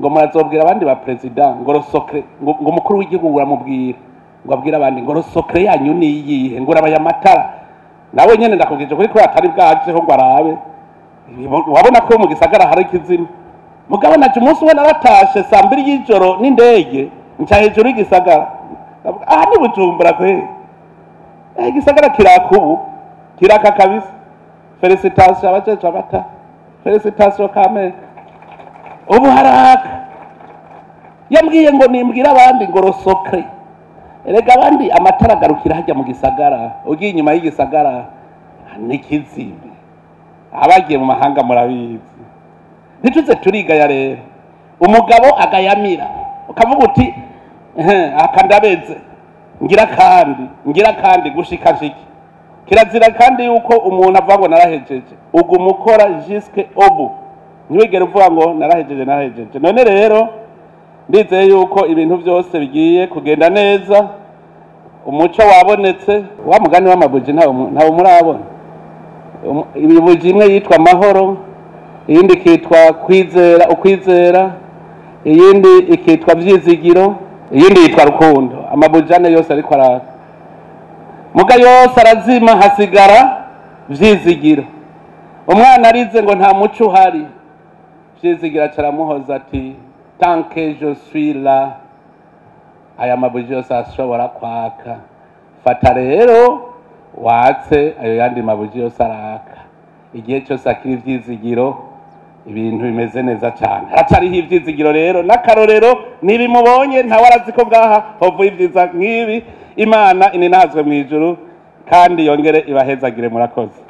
ngo murazobwira abandi ba president ngo rosokre, ngo umukuru w'igihugu uramubwira ngo abwira abandi ngo rosokre yanyu ni iyihe, ngo urabaya amatara. Nawe nyene ndakubwije kuri ko atari bwajeho ngo arabe, wabona ko mu gisagara hari ikizima. Mugabo naje umunsi we naratashe saa 2 y'ijoro n'indege nca hejuru y'igisagara. Aha ni Bujumbura kwe, igisagara kiraka ubu, kiraka kabisa. Felicitation abajeje abata, felicitation kame, ubu haraka. Yambwiye ngo nimbwira abandi ngo rosokre. Erega abandi amatara agarukira hajya mu gisagara, ugiye inyuma y'igisagara nikizime. Abagiye mu mahanga murabizi. Ntituze turigaya rero. Umugabo agayamira ukavuga uti akandabeze ngira kandi gushika nshiki. Kirazira kandi yuko umuntu avuga ngo narahejeje, uguma ukora jusque au bout, ntiwigere uvuga ngo narahejeje. None rero Ndizeye yuko ibintu byose bigiye kugenda neza, umuco wabonetse. Wa mugani w'amabuji ntawo murabona. Ibibuji imwe yitwa amahoro, iyindi ikitwa kwizera, ukwizera, iyindi ikitwa vyizigiro, iyindi yitwa rukundo. Amabuji ane yose ariko araka, muga yose arazima, hasigara vyizigiro. Umwana arize ngo nta muco uhari, Vyizigiro acaramuhoza ati tant que je suis là, aya mabuji yose ashobora kwaka. Fata rero watse ayo yandi mabuji yose araka. Igihe cyose akiri ivyizigiro, ibintu bimeze neza cyane. Haracariho ivyizigiro rero, n'akarorero ntibimubonye, ntawe arazi ko ngaha hovuye ivyiza nk'ibi. Imana ininazwe mu ijuru kandi yongere ibahezagire. Murakoze.